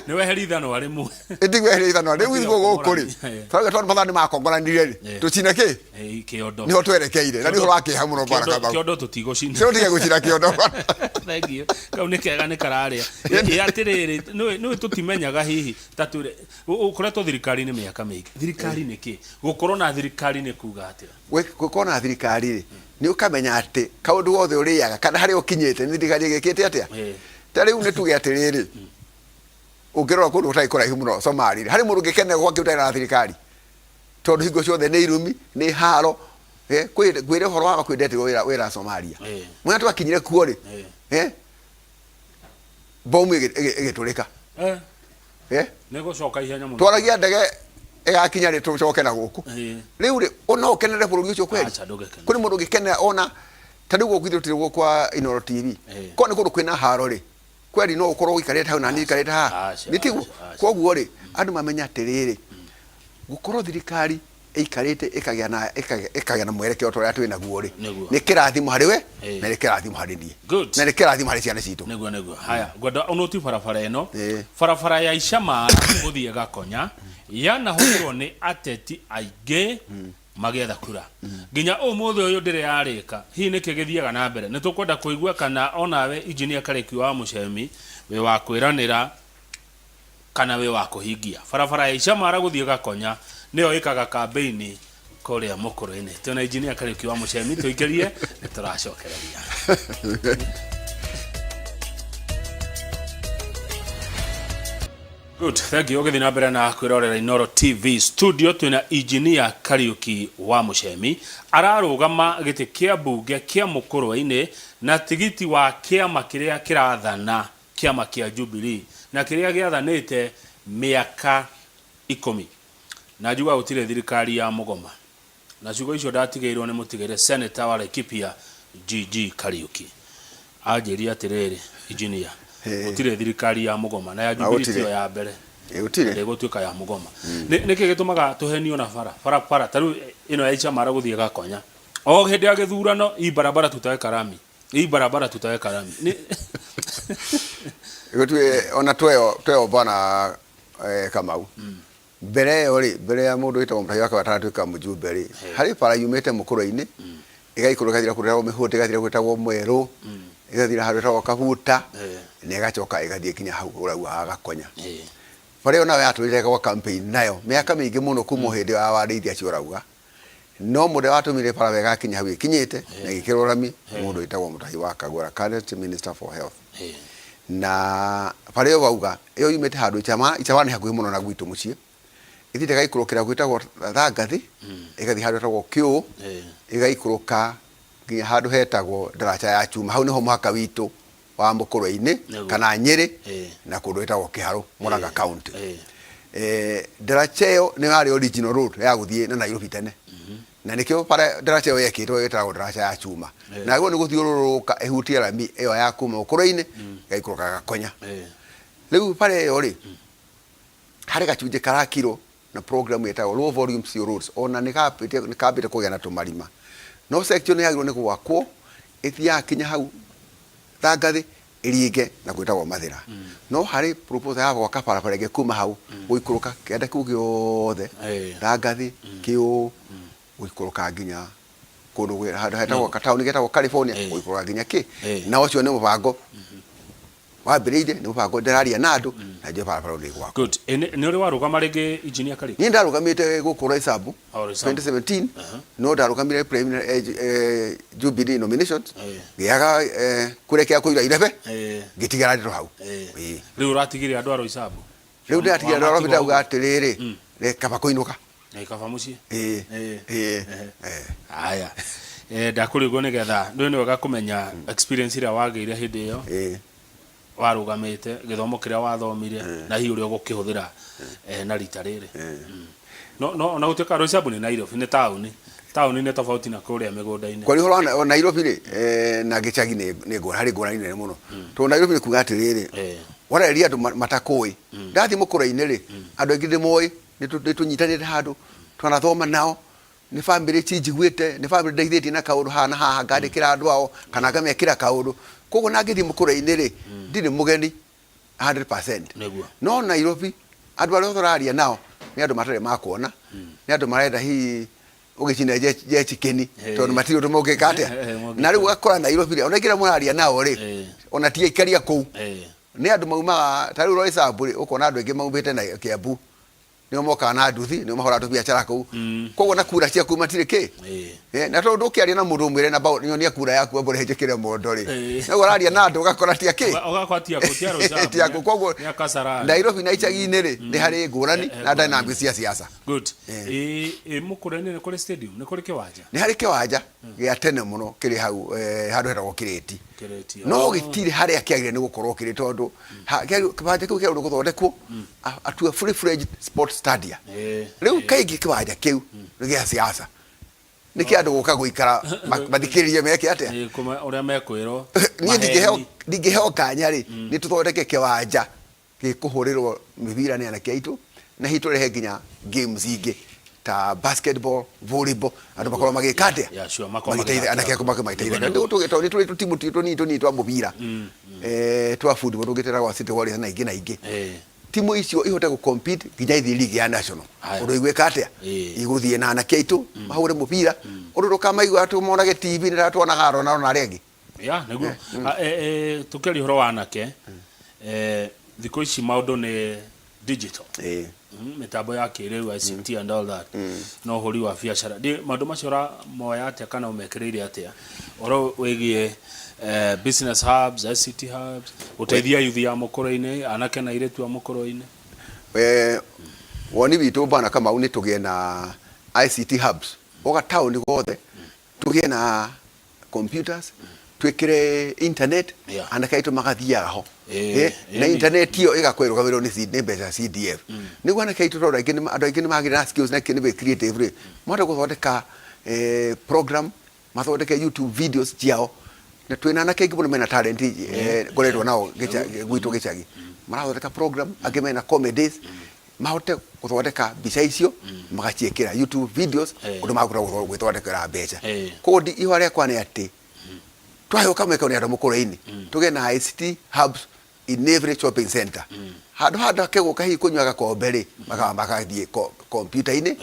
Nĩ weheria ithanwa rĩmwe. Ĩtiguo eheria ithanwa. Rĩu Matiga ithuĩ gũkũ rĩ, kũng'orania. twarauga tondũ mathanwa nĩ makong'oranirie rĩ, tũcine kĩ? Ĩĩ, kĩondo. Nĩho twerekeire. Na nĩ ũhoro wa kĩeha mũno Bwana Kĩondo Kamau. kĩondo tũtigũcina. Kĩondo tiga gũcina kĩondo. Thank you. Kau nĩ kega nĩ kararĩa. Ĩ atĩrĩrĩ, nĩũĩ nĩũĩ tũtimenyaga hihi ta twĩre ũkoretwo thirikari-inĩ mĩaka mĩingĩ. Thirikari nĩ kĩ? Gũkorwo na thirikari nĩ kuga atĩa? Gũkorwo na thirikari rĩ, nĩ ũkamenya atĩ kaũndũ gothe ũrĩaga kana harĩa ũkinyĩte nĩ thirikari ĩgĩkĩte atĩa. Ta rĩu nĩ tuge atĩrĩrĩ, ũngĩrora kũndũ gũtarĩ kũraihu mũno Somali rĩ, harĩ mũndũ ũngĩkenera gwake ũtarĩ na thirikari? Tondũ hingo ciothe nĩ irumi, nĩ haro. Ngwĩre ũhoro wa kwĩ ndetirwo wĩra wĩra Somalia. Mũthenya twakinyire kuo rĩ, bomu ĩgĩtũrĩka. Nĩ gũcoka ihenya mũno. Twaragia ndege ĩgakinya rĩ tũcoke na gũkũ. Rĩu rĩ, no ũkenere bũrũri ũcio kweli? Aca, ndũgĩkenere. Kũrĩ mũndũ ũngĩkenera ona ta rĩu gũkũ ithuĩ tũrĩ kwa Inooro TV. Korwo nĩ kũndũ kwĩna haro rĩ, kweli no ũkorwo ũikarĩte hau na niĩ njikarĩte haha? Aca, Nĩ tiguo? aca, aca. Koguo rĩ, andũ mamenye atĩrĩrĩ, gũkorwo thirikari ĩikarĩte ĩkagĩa na ĩkagĩa na mwerekero ta ũrĩa twĩ naguo rĩ, Nĩguo. nĩ kĩrathimo harĩ we na nĩ kĩrathimo harĩ niĩ Good. na nĩ kĩrathimo harĩ ciana citũ. Nĩguo nĩguo. Haya, ngwenda ũnũti barabara ĩno. Barabara ya Icamara gũthiĩ Gakonya yanahũthĩrwo nĩ ateti aingĩ magĩetha kura. Nginya ũmũthĩ ũyũ ndĩrĩ yarĩka. Hihi nĩkĩ gĩthiaga na mbere? Nĩ tũkwenda kũigua kana onawe Engineer Kariuki wa Mũcemi wĩ wa kwĩranĩra kana wĩ wa kũhingia. Barabara ya Icamara gũthiĩ Gakonya nĩyo ĩkaga kambĩini kũrĩa Mũkũrũ-inĩ. Twĩna Engineer Kariuki wa Mũcemi, tũikĩrie nĩ tũracokereria. Good, thank you. Ũgĩthiĩ na mbere na kwĩrorera Inooro TV studio twĩna Engineer Kariuki wa Mũcemi ararũgama gĩtĩ kĩa mbunge kĩa Mũkũrwe-inĩ na tigiti wa kĩama kĩrĩa kĩrathana kĩama kĩa Jubilee na kĩrĩa gĩathanĩte mĩaka ikũmi. Na njugaga gũtirĩ thirikari ya mũgoma. Na ciugo icio ndatigĩirwo nĩ mũtigĩre Senator wa Laikipia GG Kariuki. Anjĩrire atĩrĩrĩ, Engineer, gũtirĩ thirikari ya mũgoma na ya Jubilee tiyo ya mbere. Gũtirĩ. Ndĩgũtuĩka ya mũgoma. Nĩkĩ gĩtũmaga tũhenio na bara? Barabara ta rĩu ĩno ya Icamara gũthiĩ Gakonya. O hĩndĩ ya gĩthurano, hii barabara tutaweka rami. Hii barabara tutaweka rami. Gũtirĩ ona tweyo tweyo bwana Kamau. Mbere ĩyo rĩ, mbere ya mũndũ wĩtagwo Mũtahi wa Kagwe atanatuĩka mũjumbe rĩ, harĩ bara yumĩte Mũkũrwe-inĩ, ĩgaikũrũka ĩgathira kũndũ gwĩtagwo Mĩhũta, ĩgathira kũndũ gwĩtagwo Mwerũ, ĩgathira handũ hetagwo Kabuta, na ĩgacoka ĩgathiĩ nginya hau ũrauga ha Gakonya. Bara ĩyo nayo yatũrĩte gwa campaign nayo mĩaka mĩingĩ mũno kuma o hĩndĩ ya warĩithi acio ũrauga, no mũndũ ũrĩa watũmire bara ĩyo ĩgakinya hau ĩkinyĩte na ĩgĩkĩrwo rami nĩ mũndũ wĩtagwo Mũtahi wa Kagwera, current minister for health. Na bara ĩyo wauga, ĩyo yumĩte handũ Icamara, Icamara nĩ hakuhĩ mũno na gwitũ mũciĩ, Ĩthiĩte ĩgaikũrũkĩra gwĩtagwo Thangathi, ĩgathiĩ handũ hetagwo Kĩũ, ĩgaikũrũka nginya handũ hetagwo Ndaraca ya Chuma. Hau nĩho mũhaka witũ wa Mũkũrwe-inĩ kana Nyĩrĩ na kũndũ gwĩtagwo Kĩharũ, Murang'a County. Ndaraca ĩyo nĩyo yarĩ original road ya gũthiĩ na Nairobi tene. Na nĩkĩo bara ndaraca ĩyo yekĩtwo ĩtagwo ndaraca ya chuma. Na yagĩrĩirwo nĩ gũthiũrũrũka ĩhutie rami ĩyo ya kuma Mũkũrwe-inĩ ĩgaikũrũka Gakonya. Rĩu bara ĩyo rĩ, harĩ gacunjĩ karakirwo na program ĩtagwo low volume steel roads ona nĩ kambĩte kũgĩa na tũmarima no section yagĩrĩirwo nĩ gwakwo ĩthiaga kinya hau Thangathĩ ĩringe na gwĩtagwo Mathĩra no harĩ proposal ya gwaka barabara ĩngĩ kuma hau gũikũrũka kĩanda kĩu gĩothe Thangathĩ Kĩũ gũikũrũka nginya kũndũ handũ hetagwo gataũni getagwo California gũikũrũka nginya kĩ na ũcio nĩ mũbango wambĩrĩirie nĩ mũbango ndĩraria na andũ na njũĩ barabara ũrĩa ĩgwakwo. Good. Ĩ, nĩ nĩ ũrĩ warũgama rĩngĩ Engineer Kariuki? Niĩ ndarũgamĩte gũkũ Roysambu Oh, Roysambu. 2017 no ndarũgamire preliminary Jubilee nominations ngĩaga kũrekea kũira irebe ngĩtigara ndĩro hau. Ĩĩ. Rĩu ũratigire andũ a Roysambu? Rĩu ndĩratigire andũ a Roysambu Wamatigwo ndauga ũguo? atĩrĩrĩ rĩ kaba kũinũka. Ĩ, kaba mũciĩ? Ĩĩ. Ĩĩ. Ĩĩ. Ehe. Haya. Ndakũria ũguo nĩgetha ndũĩ nĩ wega kũmenya experience ĩrĩa wagĩire hĩndĩ ĩyo warũgamĩte, gĩthomo kĩrĩa wathomire na hihi ũrĩa ũgũkĩhũthĩra na rita rĩrĩ. No no ona gũtuĩka Roysambu nĩ Nairobi, nĩ taũni. Taũni nĩ tofauti na kũrĩa mĩgũnda-inĩ. Kwaria ũhoro wa Nairobi rĩ, na gĩcagi nĩ ngũrani, harĩ ngũrani nene mũno. Tondũ Nairobi nĩ kuga atĩrĩrĩ, warĩria andũ matakũĩ. Ndathiĩ mũkũra-inĩ rĩ, andũ aingĩ ndĩmoĩ, nĩ tũnyitanĩte handũ, twanathoma nao, nĩ bamĩrĩ cinjiguĩte, nĩ bamĩrĩ ndeithĩtie na kaũndũ haha na haha, ngandĩkĩra andũ ao kana ngamekĩra kaũndũ. Koguo ona ngĩthiĩ mũkũra-inĩ rĩ, ndirĩ mũgeni 100%. Nĩguo. No Nairobi, andũ arĩa othe ũraria nao nĩ andũ matarĩ makuona, nĩ andũ marenda hihi ũgĩcine njechikĩni tondũ matirĩ ũndũ mũngĩka atĩa. Na rĩu ũgakora Nairobi rĩ, ona aingĩ arĩa mũraria nao rĩ, ona ti aikari a kũu. Nĩ andũ maumaga, ta rĩu Roysambu rĩ, ũkona andũ aingĩ maumĩte na Kiambu nĩo mokaga na nduthi nĩo mahũraga tũbiacara kũu koguo na kura ciaku matirĩ kĩ. Na tondũ ndũkĩaria na mũndũ ũmwĩre na nyonia kura yaku amba ũrĩhe njĩkĩre mondo rĩ, noguo ũraria na andũ ũgakora ti akĩ Ũgakora ti aku, ti a Roysambu, ti aku. Koguo nĩ a Kasarani. Nairobi na icagi-inĩ rĩ, nĩ harĩ ngũrani na dynamics cia siasa. Good. Ĩ Mũkũrwe-inĩ nĩ kũrĩ stadium, nĩ kũrĩ kĩwanja? Nĩ harĩ kĩwanja gĩa tene mũno kĩrĩ hau handũ hetagwo Kĩrĩti. Kĩrĩti, No gĩtirĩ harĩa kĩagĩrĩire nĩ gũkorwo kĩrĩ tondũ kĩwanja kĩu kĩagĩrĩirwo gũthondekwo atua fully fledged sport stadia. Rĩu kaingĩ kĩwanja kĩu nĩ gĩa siasa. Nĩ kĩa andũ gũka gũikara mathikĩrĩrie meke atĩa? Ũrĩa mekwĩrwo. Niĩ ndingĩheo kanya rĩ, nĩ tũthondeke kĩwanja gĩkũhũrĩrwo mĩbira nĩ anake aitũ na hihi tũrehe nginya games ingĩ ta basketball, volleyball, andũ makorwo magĩka atĩa? Yeah, sure, makorwo Magĩteithia- magĩthakĩra anake kũu. magĩteithĩka. Nĩguo, nĩguo. Tondũ nĩ tũrĩ tũtimu tũnini tũnini twa mũbira twa football tũngĩ twa City Warriors na ingĩ na ingĩ. Timu icio ihote gũ compete nginya ithiĩ league ya national. Ũndũ igwĩka atĩa? Igũthiĩ na anake aitũ mahũre mũbira ũndũ ndũkamaigua tũmonage TV nĩ ta tuonaga Ronaldo na arĩa angĩ. Ya nĩguo. Tũkĩaria ũhoro wa anake, thikũ ici maũndũ nĩ digital. Mĩtambo ya kĩrĩu, ICT and all that, na ũhũri wa biacara. Maũndũ macio ũramoya atĩa kana ũmekĩrĩire atĩa ũhoro wĩgiĩ business hubs, ICT hubs, gũteithia yuthi ya mũkũrũ-inĩ, anake na airĩtu a mũkũrũ-inĩ? Woni witũ Bwana Kamau nĩ tũgĩe na ICT hubs o gataũni gothe, tũgĩe na computers, twĩkĩre internet, anake aitũ magathiaga ho. Na internet ĩyo ĩgakorwo ĩrũgamĩrĩirwo nĩ mbeca CDF nĩguo anake aitũ, tondũ aingĩ andũ aingĩ nĩ magĩire na skills na nĩ creative rĩ, mahote gũthondeka program, mathondeke YouTube videos ciao. Na twĩna anake aingĩ mũno mena talent ngoretwo nao gwitũ gĩcagi, marathondeka program, angĩ mena comedies, mahote gũthondeka mbica icio magaciĩkĩra YouTube videos ũndũ makũhota gwĩthondekera mbeca. Koguo ihoya rĩakwa nĩ atĩ twaheo kamweke nĩ andũ mũkũrũ-inĩ, tũgĩe na ICT hubs in every shopping center, handũ ha andũ ake gũka hihi kũnyua gakombe rĩ, magathiĩ kompiuta-inĩ,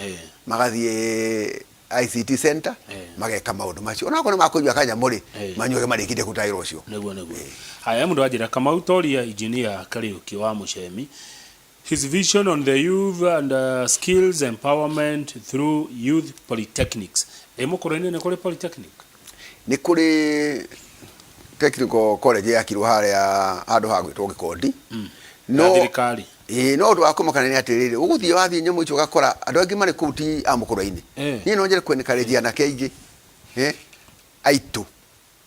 magathiĩ ICT center, mageka maũndũ macio. Onakorwo nĩ makũnyua kanyamũ rĩ, manyuage marĩkĩtie kũruta wĩra ũcio. Nĩguo, nĩguo. Haya, mũndũ anjĩra Kamau Toria, Engineer Kariuki wa Mũcemi, his vision on the youth and skills empowerment through youth polytechnics. Ĩ mũkũrũ-inĩ nĩ kũrĩ polytechnic? Nĩ kũrĩ technical college yakirwo harĩa handũ ha gwĩtwo Gĩkondi. Ya thirikari. Ĩĩ, no ũndũ wa kũmakania nĩ atĩrĩrĩ, ũgũthiĩ wathiĩ nyamũ icio ũgakora andũ angĩ marĩ kũu ti a mũkũrwe-inĩ. Niĩ no nyende kũ-encourage anake aingĩ aitũ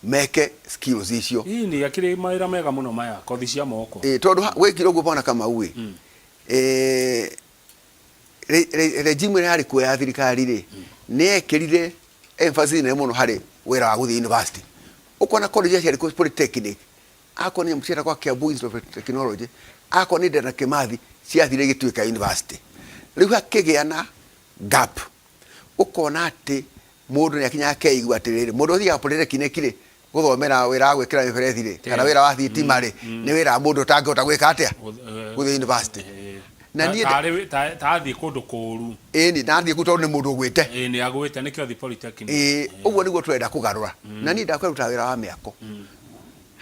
meke skills icio. Ĩĩ nĩ akĩrĩ mawĩra mega mũno maya, kothi cia moko. Ĩĩ, tondũ gwekire ũguo bwana Kamau ĩ, regime ĩrĩa yarĩ kuo ya thirikari rĩ, nĩ yekĩrire emphasis nene mũno harĩ wĩra wa gũthiĩ university. Ũkona college iria ciarĩ kuo polytechnic, akorwo nĩ nyamũ cietagwo Kiambu Institute of Technology, akorwo nĩ Dedan Kimathi, ciathire igĩtuĩka university. Rĩu hakĩgĩa na gap, ũkona atĩ mũndũ nĩ akinyaga akeigua atĩrĩrĩ, mũndũ ũthiaga polytechnic rĩ, gũthomera wĩra wa gwĩkĩra mĩberethi rĩ, kana wĩra wa thitima rĩ, nĩ wĩra wa mũndũ ũtangĩhota gwĩka atĩa, gũthiĩ university. Na niĩ ta athiĩ kũndũ kũũru. Ĩni, na athiĩ kũu tondũ nĩ mũndũ ũgwĩte. Ĩĩ nĩ agwĩte nĩkĩo athiĩ polytechnic. Ĩĩ, ũguo nĩguo tũrenda kũgarũra. Na niĩ ndakwĩruta wĩra wa mĩako.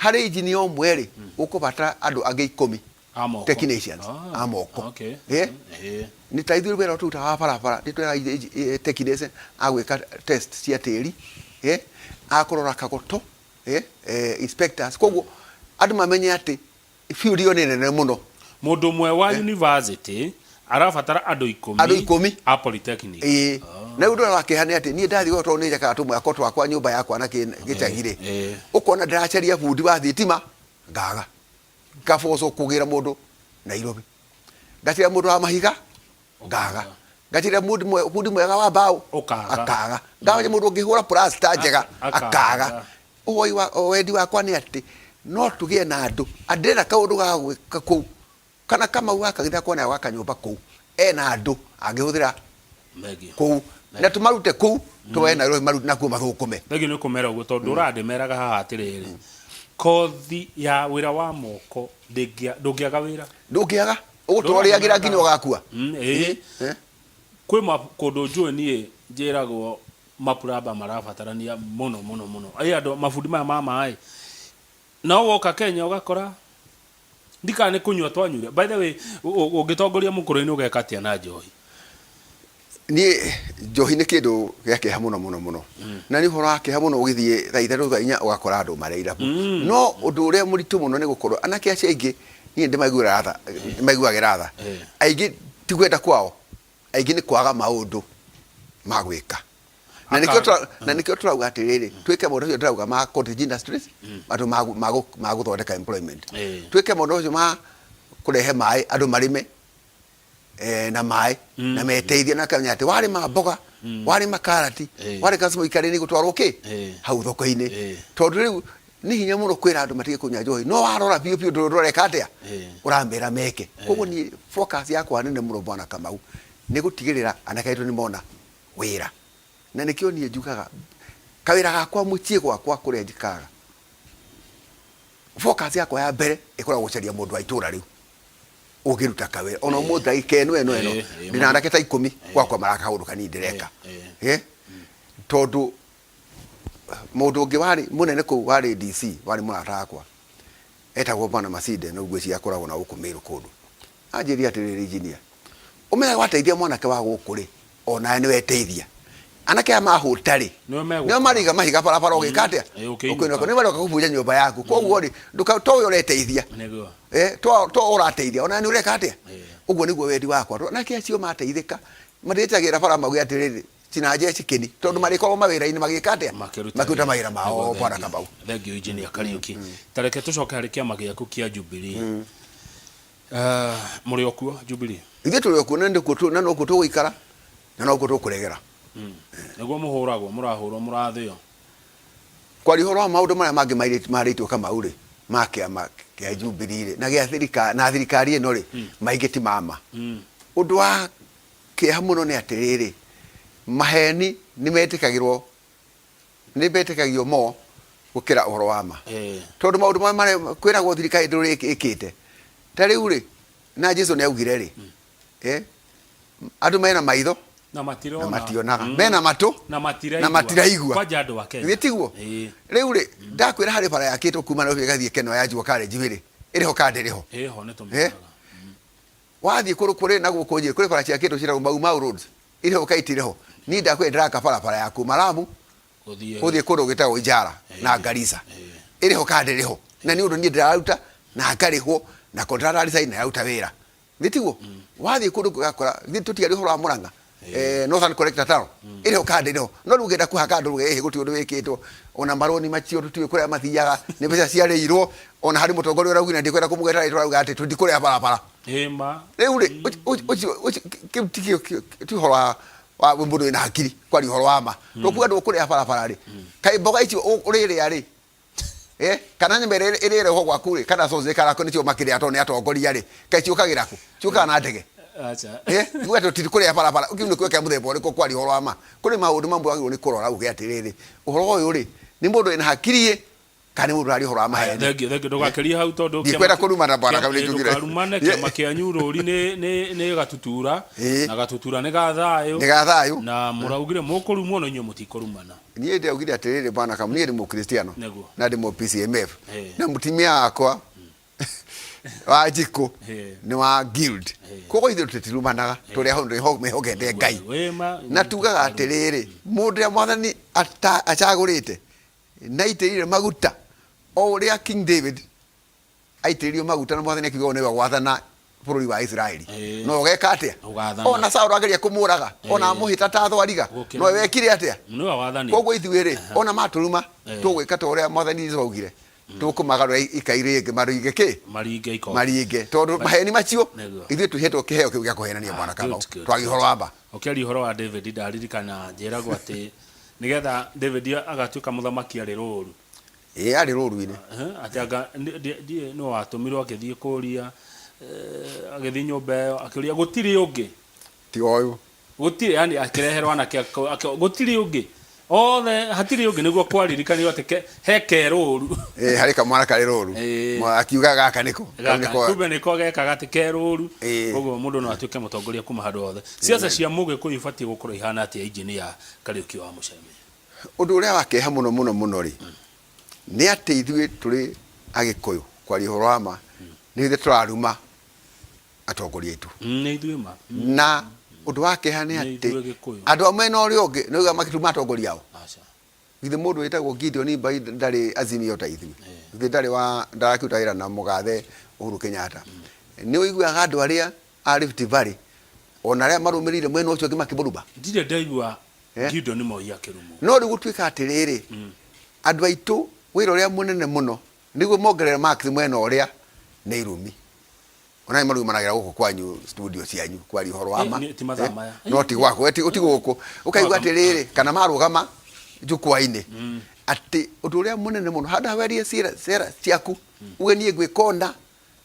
Harĩ injinia ũmwe rĩ, ũkũbatara andũ angĩ ikũmi A moko. technicians Ah, a moko. okay. Eh? Eh. Nĩ ta ithuĩ wĩra tũrutaga wa barabara nĩ twĩraga technician a gwĩka test cia tĩri, eh, a kũrora kagoto, eh, eh, inspectors. Koguo andũ mamenye atĩ field ĩyo nĩ nene mũno. Mũndũ ũmwe wa university arabatara andũ ikũmi Andũ ikũmi. a polytechnic. Ĩĩ. Na rĩu ũndũ ũrĩa wa kĩeha nĩ atĩ niĩ ndathiĩ gũkũ tondũ nĩ njakaga tũmwako twakwa nyũmba yakwa na gĩcagi rĩ, ũkona ndĩracaria bundi wa thitima ngaga. Ngabocwo kũgĩra mũndũ Nairobi. Ngacaria mũndũ wa mahiga ngaga. Ngacaria bundi mwega wa mbaũ akaga. Ngacaria mũndũ ũngĩhũra plaster njega akaga. Ũhoi wa wendi wakwa nĩ atĩ no tũgĩe na andũ andĩrenda kaũndũ ga gwĩka kũu kana Kamau gaka githĩ akorwo nĩ agwaka nyũmba kũu ena andũ angĩhũthĩra kũu na tũmarute kũu tũwae Nairobi marute nakuo mathũkũme. Thengiũ nĩ kũmera ũguo tondũ ũrandĩmeraga haha atĩrĩrĩ, kothi ya wĩra wa moko ndũngĩaga wĩra. Ndũngĩaga, ũgũtũra ũrĩagĩra nginya ũgakua. Ĩĩ. Kwĩ kũndũ njũĩ niĩ njĩragwo mapuramba marabatarania mũno mũno mũno. Ĩ andũ mabundi maya ma maĩ. No woka Kenya ũgakora ndikana nĩ kũnyua twanyuire. By the way, ũngĩtongoria mũkũrũ-inĩ ũgeka atĩa na njohi? Niĩ njohi nĩ kĩndũ gĩa kĩeha mũno mũno mũno. Na nĩ ũhoro wa kĩeha mũno ũgĩthiĩ thaa ithatũ thaa inya ũgakora andũ marĩ irabu. No ũndũ ũrĩa mũritũ mũno nĩ gũkorwo anake acio aingĩ niĩ ndĩmaiguĩraga tha, ndĩmaiguagĩra tha. Aingĩ ti kwenda kwao, aingĩ nĩ kwaga maũndũ ma gwĩka. Na nĩkĩo na nĩkĩo tũrauga atĩrĩrĩ, twĩke maũndũ macio ndĩrauga ma cottage industries, andũ ma gũthondeka employment. Twĩke maũndũ macio ma kũrehe maĩ, andũ marĩme na maĩ na meteithie na kamenya atĩ warĩma mboga, warĩma karati, warĩma cucumber ikarĩ nĩ igũtwarwo kĩ hau thoko-inĩ. Tondũ rĩu nĩ hinya mũno kwĩra andũ matige kũnyua njohi, no warora biũ biũ ndũrĩ ũreka atĩa, ũramera meke. Koguo niĩ focus yakwa nene mũno Bwana Kamau nĩ gũtigĩrĩra anake aitũ nĩ mona wĩra. Na nĩkĩo niĩ njugaga kawĩra gakwa mũciĩ gwakwa kũrĩa njikaraga, focus yakwa ya mbere ĩkoragwo gũcaria mũndũ wa itũra rĩu ũngĩruta kawĩra. Ona ũmũthĩ ndagĩka ĩno ĩno ĩno ndĩna anake ta ikũmi gwakwa maraka kaũndũ kanini ndĩreka. Tondũ mũndũ ũngĩ warĩ mũnene kũu warĩ DC warĩ mũrata wakwa etagwo Bwana Masinde no ngwĩciria akoragwo na gũkũ Meru kũndũ. Anjĩrire atĩrĩrĩ engineer, ũmenye wateithia mwanake wa gũkũ rĩ, onawe nĩ weteithia. Anake aya mahũta rĩ, Nĩo megũkora. nĩo marĩiga mahiga barabara ũgĩka atĩa? Ĩ, ũkĩinũka. Ũkĩinũka. Nĩo maroka kũbunja nyũmba yaku. Koguo rĩ, ndũka to we ũreteithia. Nĩguo. To to ũrateithia, onawe nĩ ũreka atĩa? Ũguo nĩguo wendi wakwa. Tondũ anake acio mateithĩka, marĩtagĩra bara mauge atĩrĩrĩ, Cina Jesse Kĩni, tondũ marĩkoragwo mawĩra-inĩ magĩka atĩa? Makĩruta Makĩruta wĩra. mawĩra mao Nĩguo Bwana thengiũ. Kamau. Thengiũ Engineer Kariũki. Ta reke tũcoke harĩ kĩama gĩaku kĩa Jubilee. Eh, mũrĩ o kuo Jubilee? Ithuĩ tũrĩ o kuo na nĩkuo tũ- na nokuo tũgũikara na nokuo tũkũregera. Nĩguo mũhũragwo, mũrahũrwo, mũrathĩo. Kwaria ũhoro wa maũndũ marĩa mangĩ marĩtwo Kamau rĩ, ma kĩama kĩa Jubilee rĩ, na gĩa thirikari, na thirikari ĩno rĩ, maingĩ ti ma ma. Ũndũ wa Kĩeha mũno nĩ atĩrĩrĩ, maheni nĩ metĩkagĩrwo, nĩ metĩkagio more gũkĩra ũhoro wa ma. Tondũ maũndũ marĩa kwĩragwo thirikari ndũrĩ ĩkĩte. Ta rĩu rĩ, na Jesu nĩ augire rĩ, andũ mena maitho na na mationaga, mena matũ na matiraigua, na matiraigua. Kwanja andũ a Kenya. Githĩ tiguo? Rĩu rĩ, ndakwĩra harĩ bara yakĩtwo kuma Nairobi ĩgathiĩ Kenol ya Jua College rĩ, ĩrĩ ho kana ndĩrĩ ho? Ĩho nĩ tũmĩonaga. Wathiĩ kũndũ kũrĩ na gũkũ Nyĩrĩ, kũrĩ bara ciakĩtwo ciĩtagwo Mau Mau Roads, irĩ ho kana itirĩ ho? Niĩ ndakwĩra ndĩraka barabara ya kuma Lamu gũthiĩ kũndũ gwĩtagwo Ijara na Garissa. Ĩrĩ ho kana ndĩrĩ ho? Na nĩ ũndũ niĩ ndĩraruta na ngarĩhwo Na contractor resign na yaruta wĩra. Githĩ tiguo? Wathiĩ kũndũ ũgakora githĩ tũtiaria ũhoro wa Murang'a? Northern Collector Tunnel ĩrĩ ho kana ndĩrĩ ho? No rĩu ũngĩenda kũhaka andũ uge ĩhĩ gũtirĩ ũndũ wĩkĩtwo, ona marũni macio tũtiũĩ kũrĩa mathiaga, nĩ mbeca ciarĩirwo, ona harĩ mũtongoria ũraugire na ndikwenda kũmũgweta rĩtwa arauga atĩ tũtikũrĩha barabara. Ĩĩ ma. Rĩu rĩ, ũcio ũcio kĩu tikĩo ti ũhoro wa wa mũndũ wĩna hakiri kwaria ũhoro wa ma. Tũkuga ndũkũrĩha barabara rĩ, kaĩ mboga icio ũrĩrĩa rĩ, Eh, kana nyama ĩrĩa ĩrĩa ĩrehwo gwaku rĩ, kana sausage kana nĩcio makĩrĩa tondũ nĩ atongoria rĩ, kaĩ ciũkagĩra kũ? Ciũkaga na ndege. Acha. Eh, tuge tũtiri kũrĩa barabara, kĩu nĩ kĩo kĩa mũthemba ũrĩkũ kwaria ũhoro wa ma? Kũrĩ maũndũ mamwe wagĩrĩirwo nĩ kũrora uge atĩrĩrĩ, ũhoro ũyũ rĩ, nĩ mũndũ wĩna hakiri ĩ, kana nĩ mũndũ ũraria ũhoro wa Haya, maheni? Thengiũ, thengiũ, ndũgakĩrie hau tondũ Ndikwenda kũrumana bwana kau nĩ njugire. Ndũkarumane, kĩama kĩanyu rũri nĩ nĩ nĩ gatutura na gatutura nĩ ga thayũ. Nĩ ga thayũ. Na mũraugire mũkũrumwo no inyuĩ mũtikũrumana. Niĩ ndĩraugire atĩrĩrĩ bwana Kamau, niĩ ndĩ mũkristiano Nĩguo. na ndĩ mũ PCMF Eh. na mũtumia wakwa wa njikũ Eh. nĩ wa guild koguo ithuĩ tũtirumanaga tũrĩ aho mehokete Ngai Wĩma. Na tugaga atĩrĩrĩ, mũndũ ũrĩa mwathani acagũrĩte na aitĩrĩire maguta o ũrĩa King David aitĩrĩrio maguta na mwathani akiuga ũyũ nĩwe gwathana bũrũri wa Isiraeli. No ũgeka atĩa? Ũgathana. Ona Saũlũ ageria kũmũraga, ona amũhĩta ta thwariga, Gũkĩra. no wekire atĩa? Nĩwe wathani. Koguo ithuĩ rĩ, ona matũruma, tũgwĩka ta ũrĩa mwathani Jesũ augire, tũkũmagarũra ikai rĩngĩ maringe kĩ? Maringe ikombe. Maringe, tondũ maheni macio Nĩguo. ithuĩ tũhetwo kĩheo kĩu gĩa kũhenania bwana Kamau, Good, good, twagia ũhoro wa ma. Ũkĩaria ũhoro wa David ndaririkana njĩragwo atĩ nĩgetha David agatuĩka mũthamaki arĩ rũru. Ĩĩ arĩ rũru-inĩ. Atĩ anga ndiũĩ nũ watũmirwo akĩthiĩ kũria, agĩthiĩ nyũmba ĩyo akĩũria gũtirĩ ũngĩ. Tiga ũyũ. Gũtirĩ, yani akĩreherwo anake gũtirĩ ũngĩ. Othe hatirĩ ũngĩ nĩguo kwaririkanirwo atĩ he kerũru. Ĩĩ harĩ kamwana karĩ rũru. Akiuga gaka nĩko. Gaka kumbe nĩko gekaga atĩ kerũru. Koguo mũndũ no atuĩke mũtongoria kuma handũ hothe. Siasa cia Mũgĩkũyũ ibatiĩ gũkorwo ihana atĩa Engineer Kariũki wa Mũcemi? Ũndũ ũrĩa wa kĩeha mũno mũno mũno rĩ, nĩ atĩ ithuĩ tũrĩ Agĩkũyũ, kwaria ũhoro wa ma, nĩ ithuĩ tũraruma atongoria aitũ. Nĩ ithuĩ ma. Na ũndũ wa kĩeha nĩ Nĩ atĩ ithuĩ Gĩkũyũ. andũ a mwena ũrĩa ũngĩ nĩ ũiguaga makĩruma atongoria ao. Aca. Githĩ mũndũ wĩtagwo Gideon Mbai ndarĩ Azimio ta ithuĩ? Githĩ ndarĩ wa ndarakĩruta wĩra na mũgathe Uhuru Kenyatta? Nĩ ũiguaga andũ arĩa a Rift Valley ona arĩa marũmĩrĩire mwena ũcio ũngĩ makĩmũruma? Ndirĩ ndaigua Eh? Gideon Moi akĩrumwo. No rĩu gũtuĩka atĩrĩrĩ, andũ aitũ wĩra ũrĩa mũnene mũno nĩguo mongerere marks mwena ũrĩa nĩ irumi. Ona nĩ marumanagĩra gũkũ kwanyu studio cianyu kwaria ũhoro wa Eh, ma. ti mathaa Eh, maya. No ti gwaku, ti ti gũkũ. Ũkaigua atĩrĩrĩ, kana marũgama jukwaa-inĩ atĩ ũndũ ũrĩa mũnene mũno handũ ha werie ciĩra cera ciaku uge niĩ ngwĩka ũna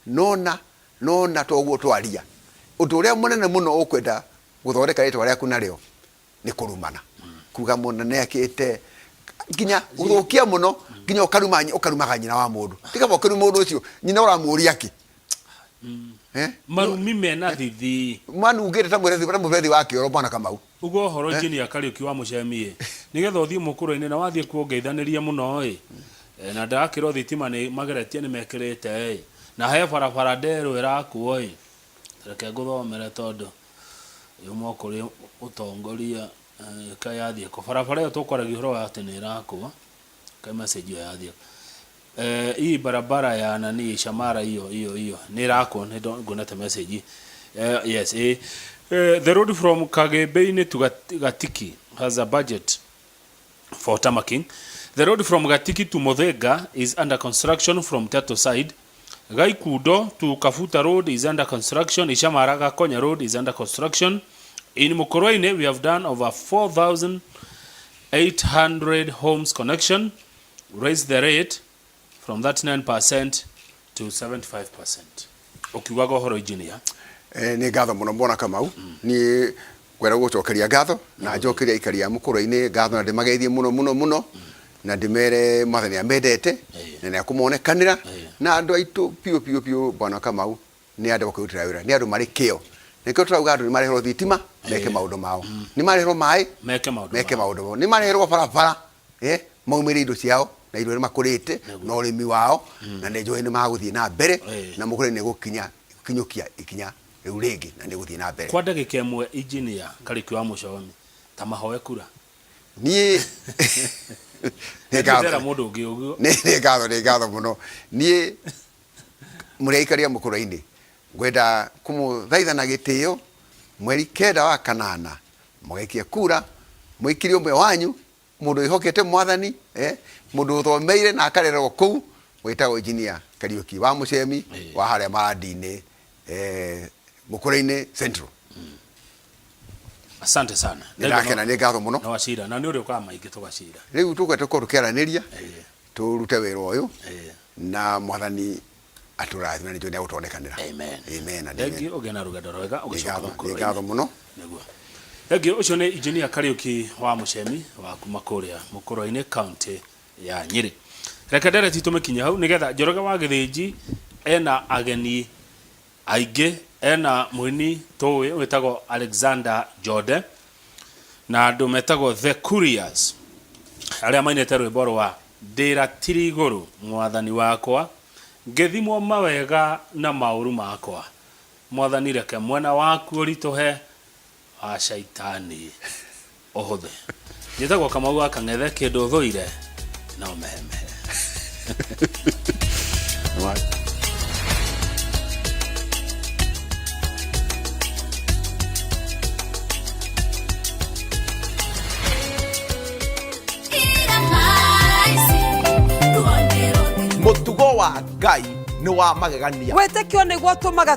nona nona toguo twaria. Ũndũ ũrĩa mũnene mũno ũkwenda gũthondeka rĩtwa rĩaku narĩo nĩ kũrumana kuga mũna nĩ akĩte nginya gũthũkia mũno nginya ũkaruma ũkarumaga nyina wa mũndũ tiga ũkĩruma mũndũ ũcio nyina ũramũria kĩ? Eh? Marumi mena thithi. Manungĩte ta mũberethi ta mũberethi wa kĩoro bwana Kamau. Uga ũhoro Engineer Kariũki wa Mũcemi ĩ, nĩgetha ũthiĩ mũkũrwe-inĩ na wathiĩ kuo ngeithanĩria mũno ĩ, na ndakĩrwo thitima nĩ mageretie nĩ mekĩrĩte ĩ, na he barabara nderwo ĩrakwo ĩ, reke ngũthomere tondũ Yuma kũrĩ ũtongoria kaĩ yathiĩ kũ? Barabara ĩyo tũkwaragia ũhoro wa atĩ nĩ ĩrakwo, kaĩ message ĩyo yathiĩ kũ? Hii barabara ya nani Shamara hiyo hiyo hiyo nĩ ĩrakwo, nĩ nguonete message. Yes, the road from Kagembe-inĩ to Gatiki has a budget for tarmacking. The road from Gatiki to Muthinga is under construction from Teto side. Gaikundo to Kafuta Road is under construction. Ishamara Gakonya Road is under construction. In Mukurweini, we have done over 4,800 homes connection. Raise the rate from 39% to 75%. Ũkiugaga ũhoro engineer. Nĩ ngatho mũno Bwana Kamau. Niĩ ngwenda gũgũcokeria ngatho na njokerie aikari a Mũkũrwe-inĩ ngatho na ndĩmageithie mũno mũno mũno na ndĩmere Mwathani amendete na nĩ akũmonekanĩra na andũ aitũ biũ biũ biũ Bwana Kamau nĩ andũ a kwĩrutĩra wĩra, nĩ andũ marĩ kĩo. Nĩkĩo tũrauga andũ nĩ mareherwo thitima meke maũndũ mao, nĩ mareherwo maĩ meke maũndũ meke maũndũ mao, nĩ mareherwo barabara maumĩrie indo ciao na indo iria makũrĩte na ũrĩmi wao na nĩ njũĩ nĩ magũthiĩ na mbere na Mũkũrwe nĩ gũkinya gũkinyũkia ikinya rĩu rĩngĩ na nĩ gũthiĩ na mbere. Kwa ndagĩka ĩmwe Engineer Kariuki wa Mũconi, ta mahoe kura. Niĩ nĩ Ndera ngatho mũndũ ũngĩ ũguo. Nĩ ngatho, nĩ ngatho mũno. Niĩ Mũrĩ aikari a Mũkũrwe-inĩ, ngwenda kũmũthaitha na gĩtĩo mweri kenda wa kanana mũgaikia kura mũikirie ũmwe wanyu mũndũ wĩhokete mwathani eh, mũndũ ũthomeire na akarererwo kũu wĩtagwo engineer Kariũki wa Mũcemi wa harĩa Marandi-inĩ eh, Mũkũrwe-inĩ Central. Asante sana. Nĩ ndakena, nĩ ngatho mũno. Nĩ wacira na nĩ ũrĩũkaga maingĩ tũgacira. Rĩu tũkwenda tũkorwo tũkĩaranĩria tũrute wĩra ũyũ na mwathani atũrathime na nĩ njũĩ nĩ egũtwonekanĩra. Amen. Amen and amen. Thengiũ ũgĩe na rũgendo rwega Nĩ ũgĩcoka ngatho, nĩ Mũkũrwe-inĩ. ngatho mũno. Nĩguo. Thengiũ ũcio nĩ engineer Kariũki wa Mũcemi wa kuma kũrĩa Mũkũrwe-inĩ county ya Nyĩrĩ. Reke ndereti tũmĩkinye hau nĩgetha Njoroge wa Gĩthĩnji ena ageni aingĩ, ena mũini tũĩ wĩtagwo Alexander Jode na andũ metagwo The Couriers arĩa mainĩte rwĩmbo rwa Ndĩratiri igũrũ mwathani wakwa ngĩthimwo mawega na maũru makwa mwathani reke mwena waku ũritũhe wa shaitani ũhũthe. Njĩtagwo Kamau wa Kang'ethe kĩndũ ũthũire no mehemehe. Mũtugo wa Ngai nĩ wa magegania. Wĩtĩkio nĩguo ũtũmaga.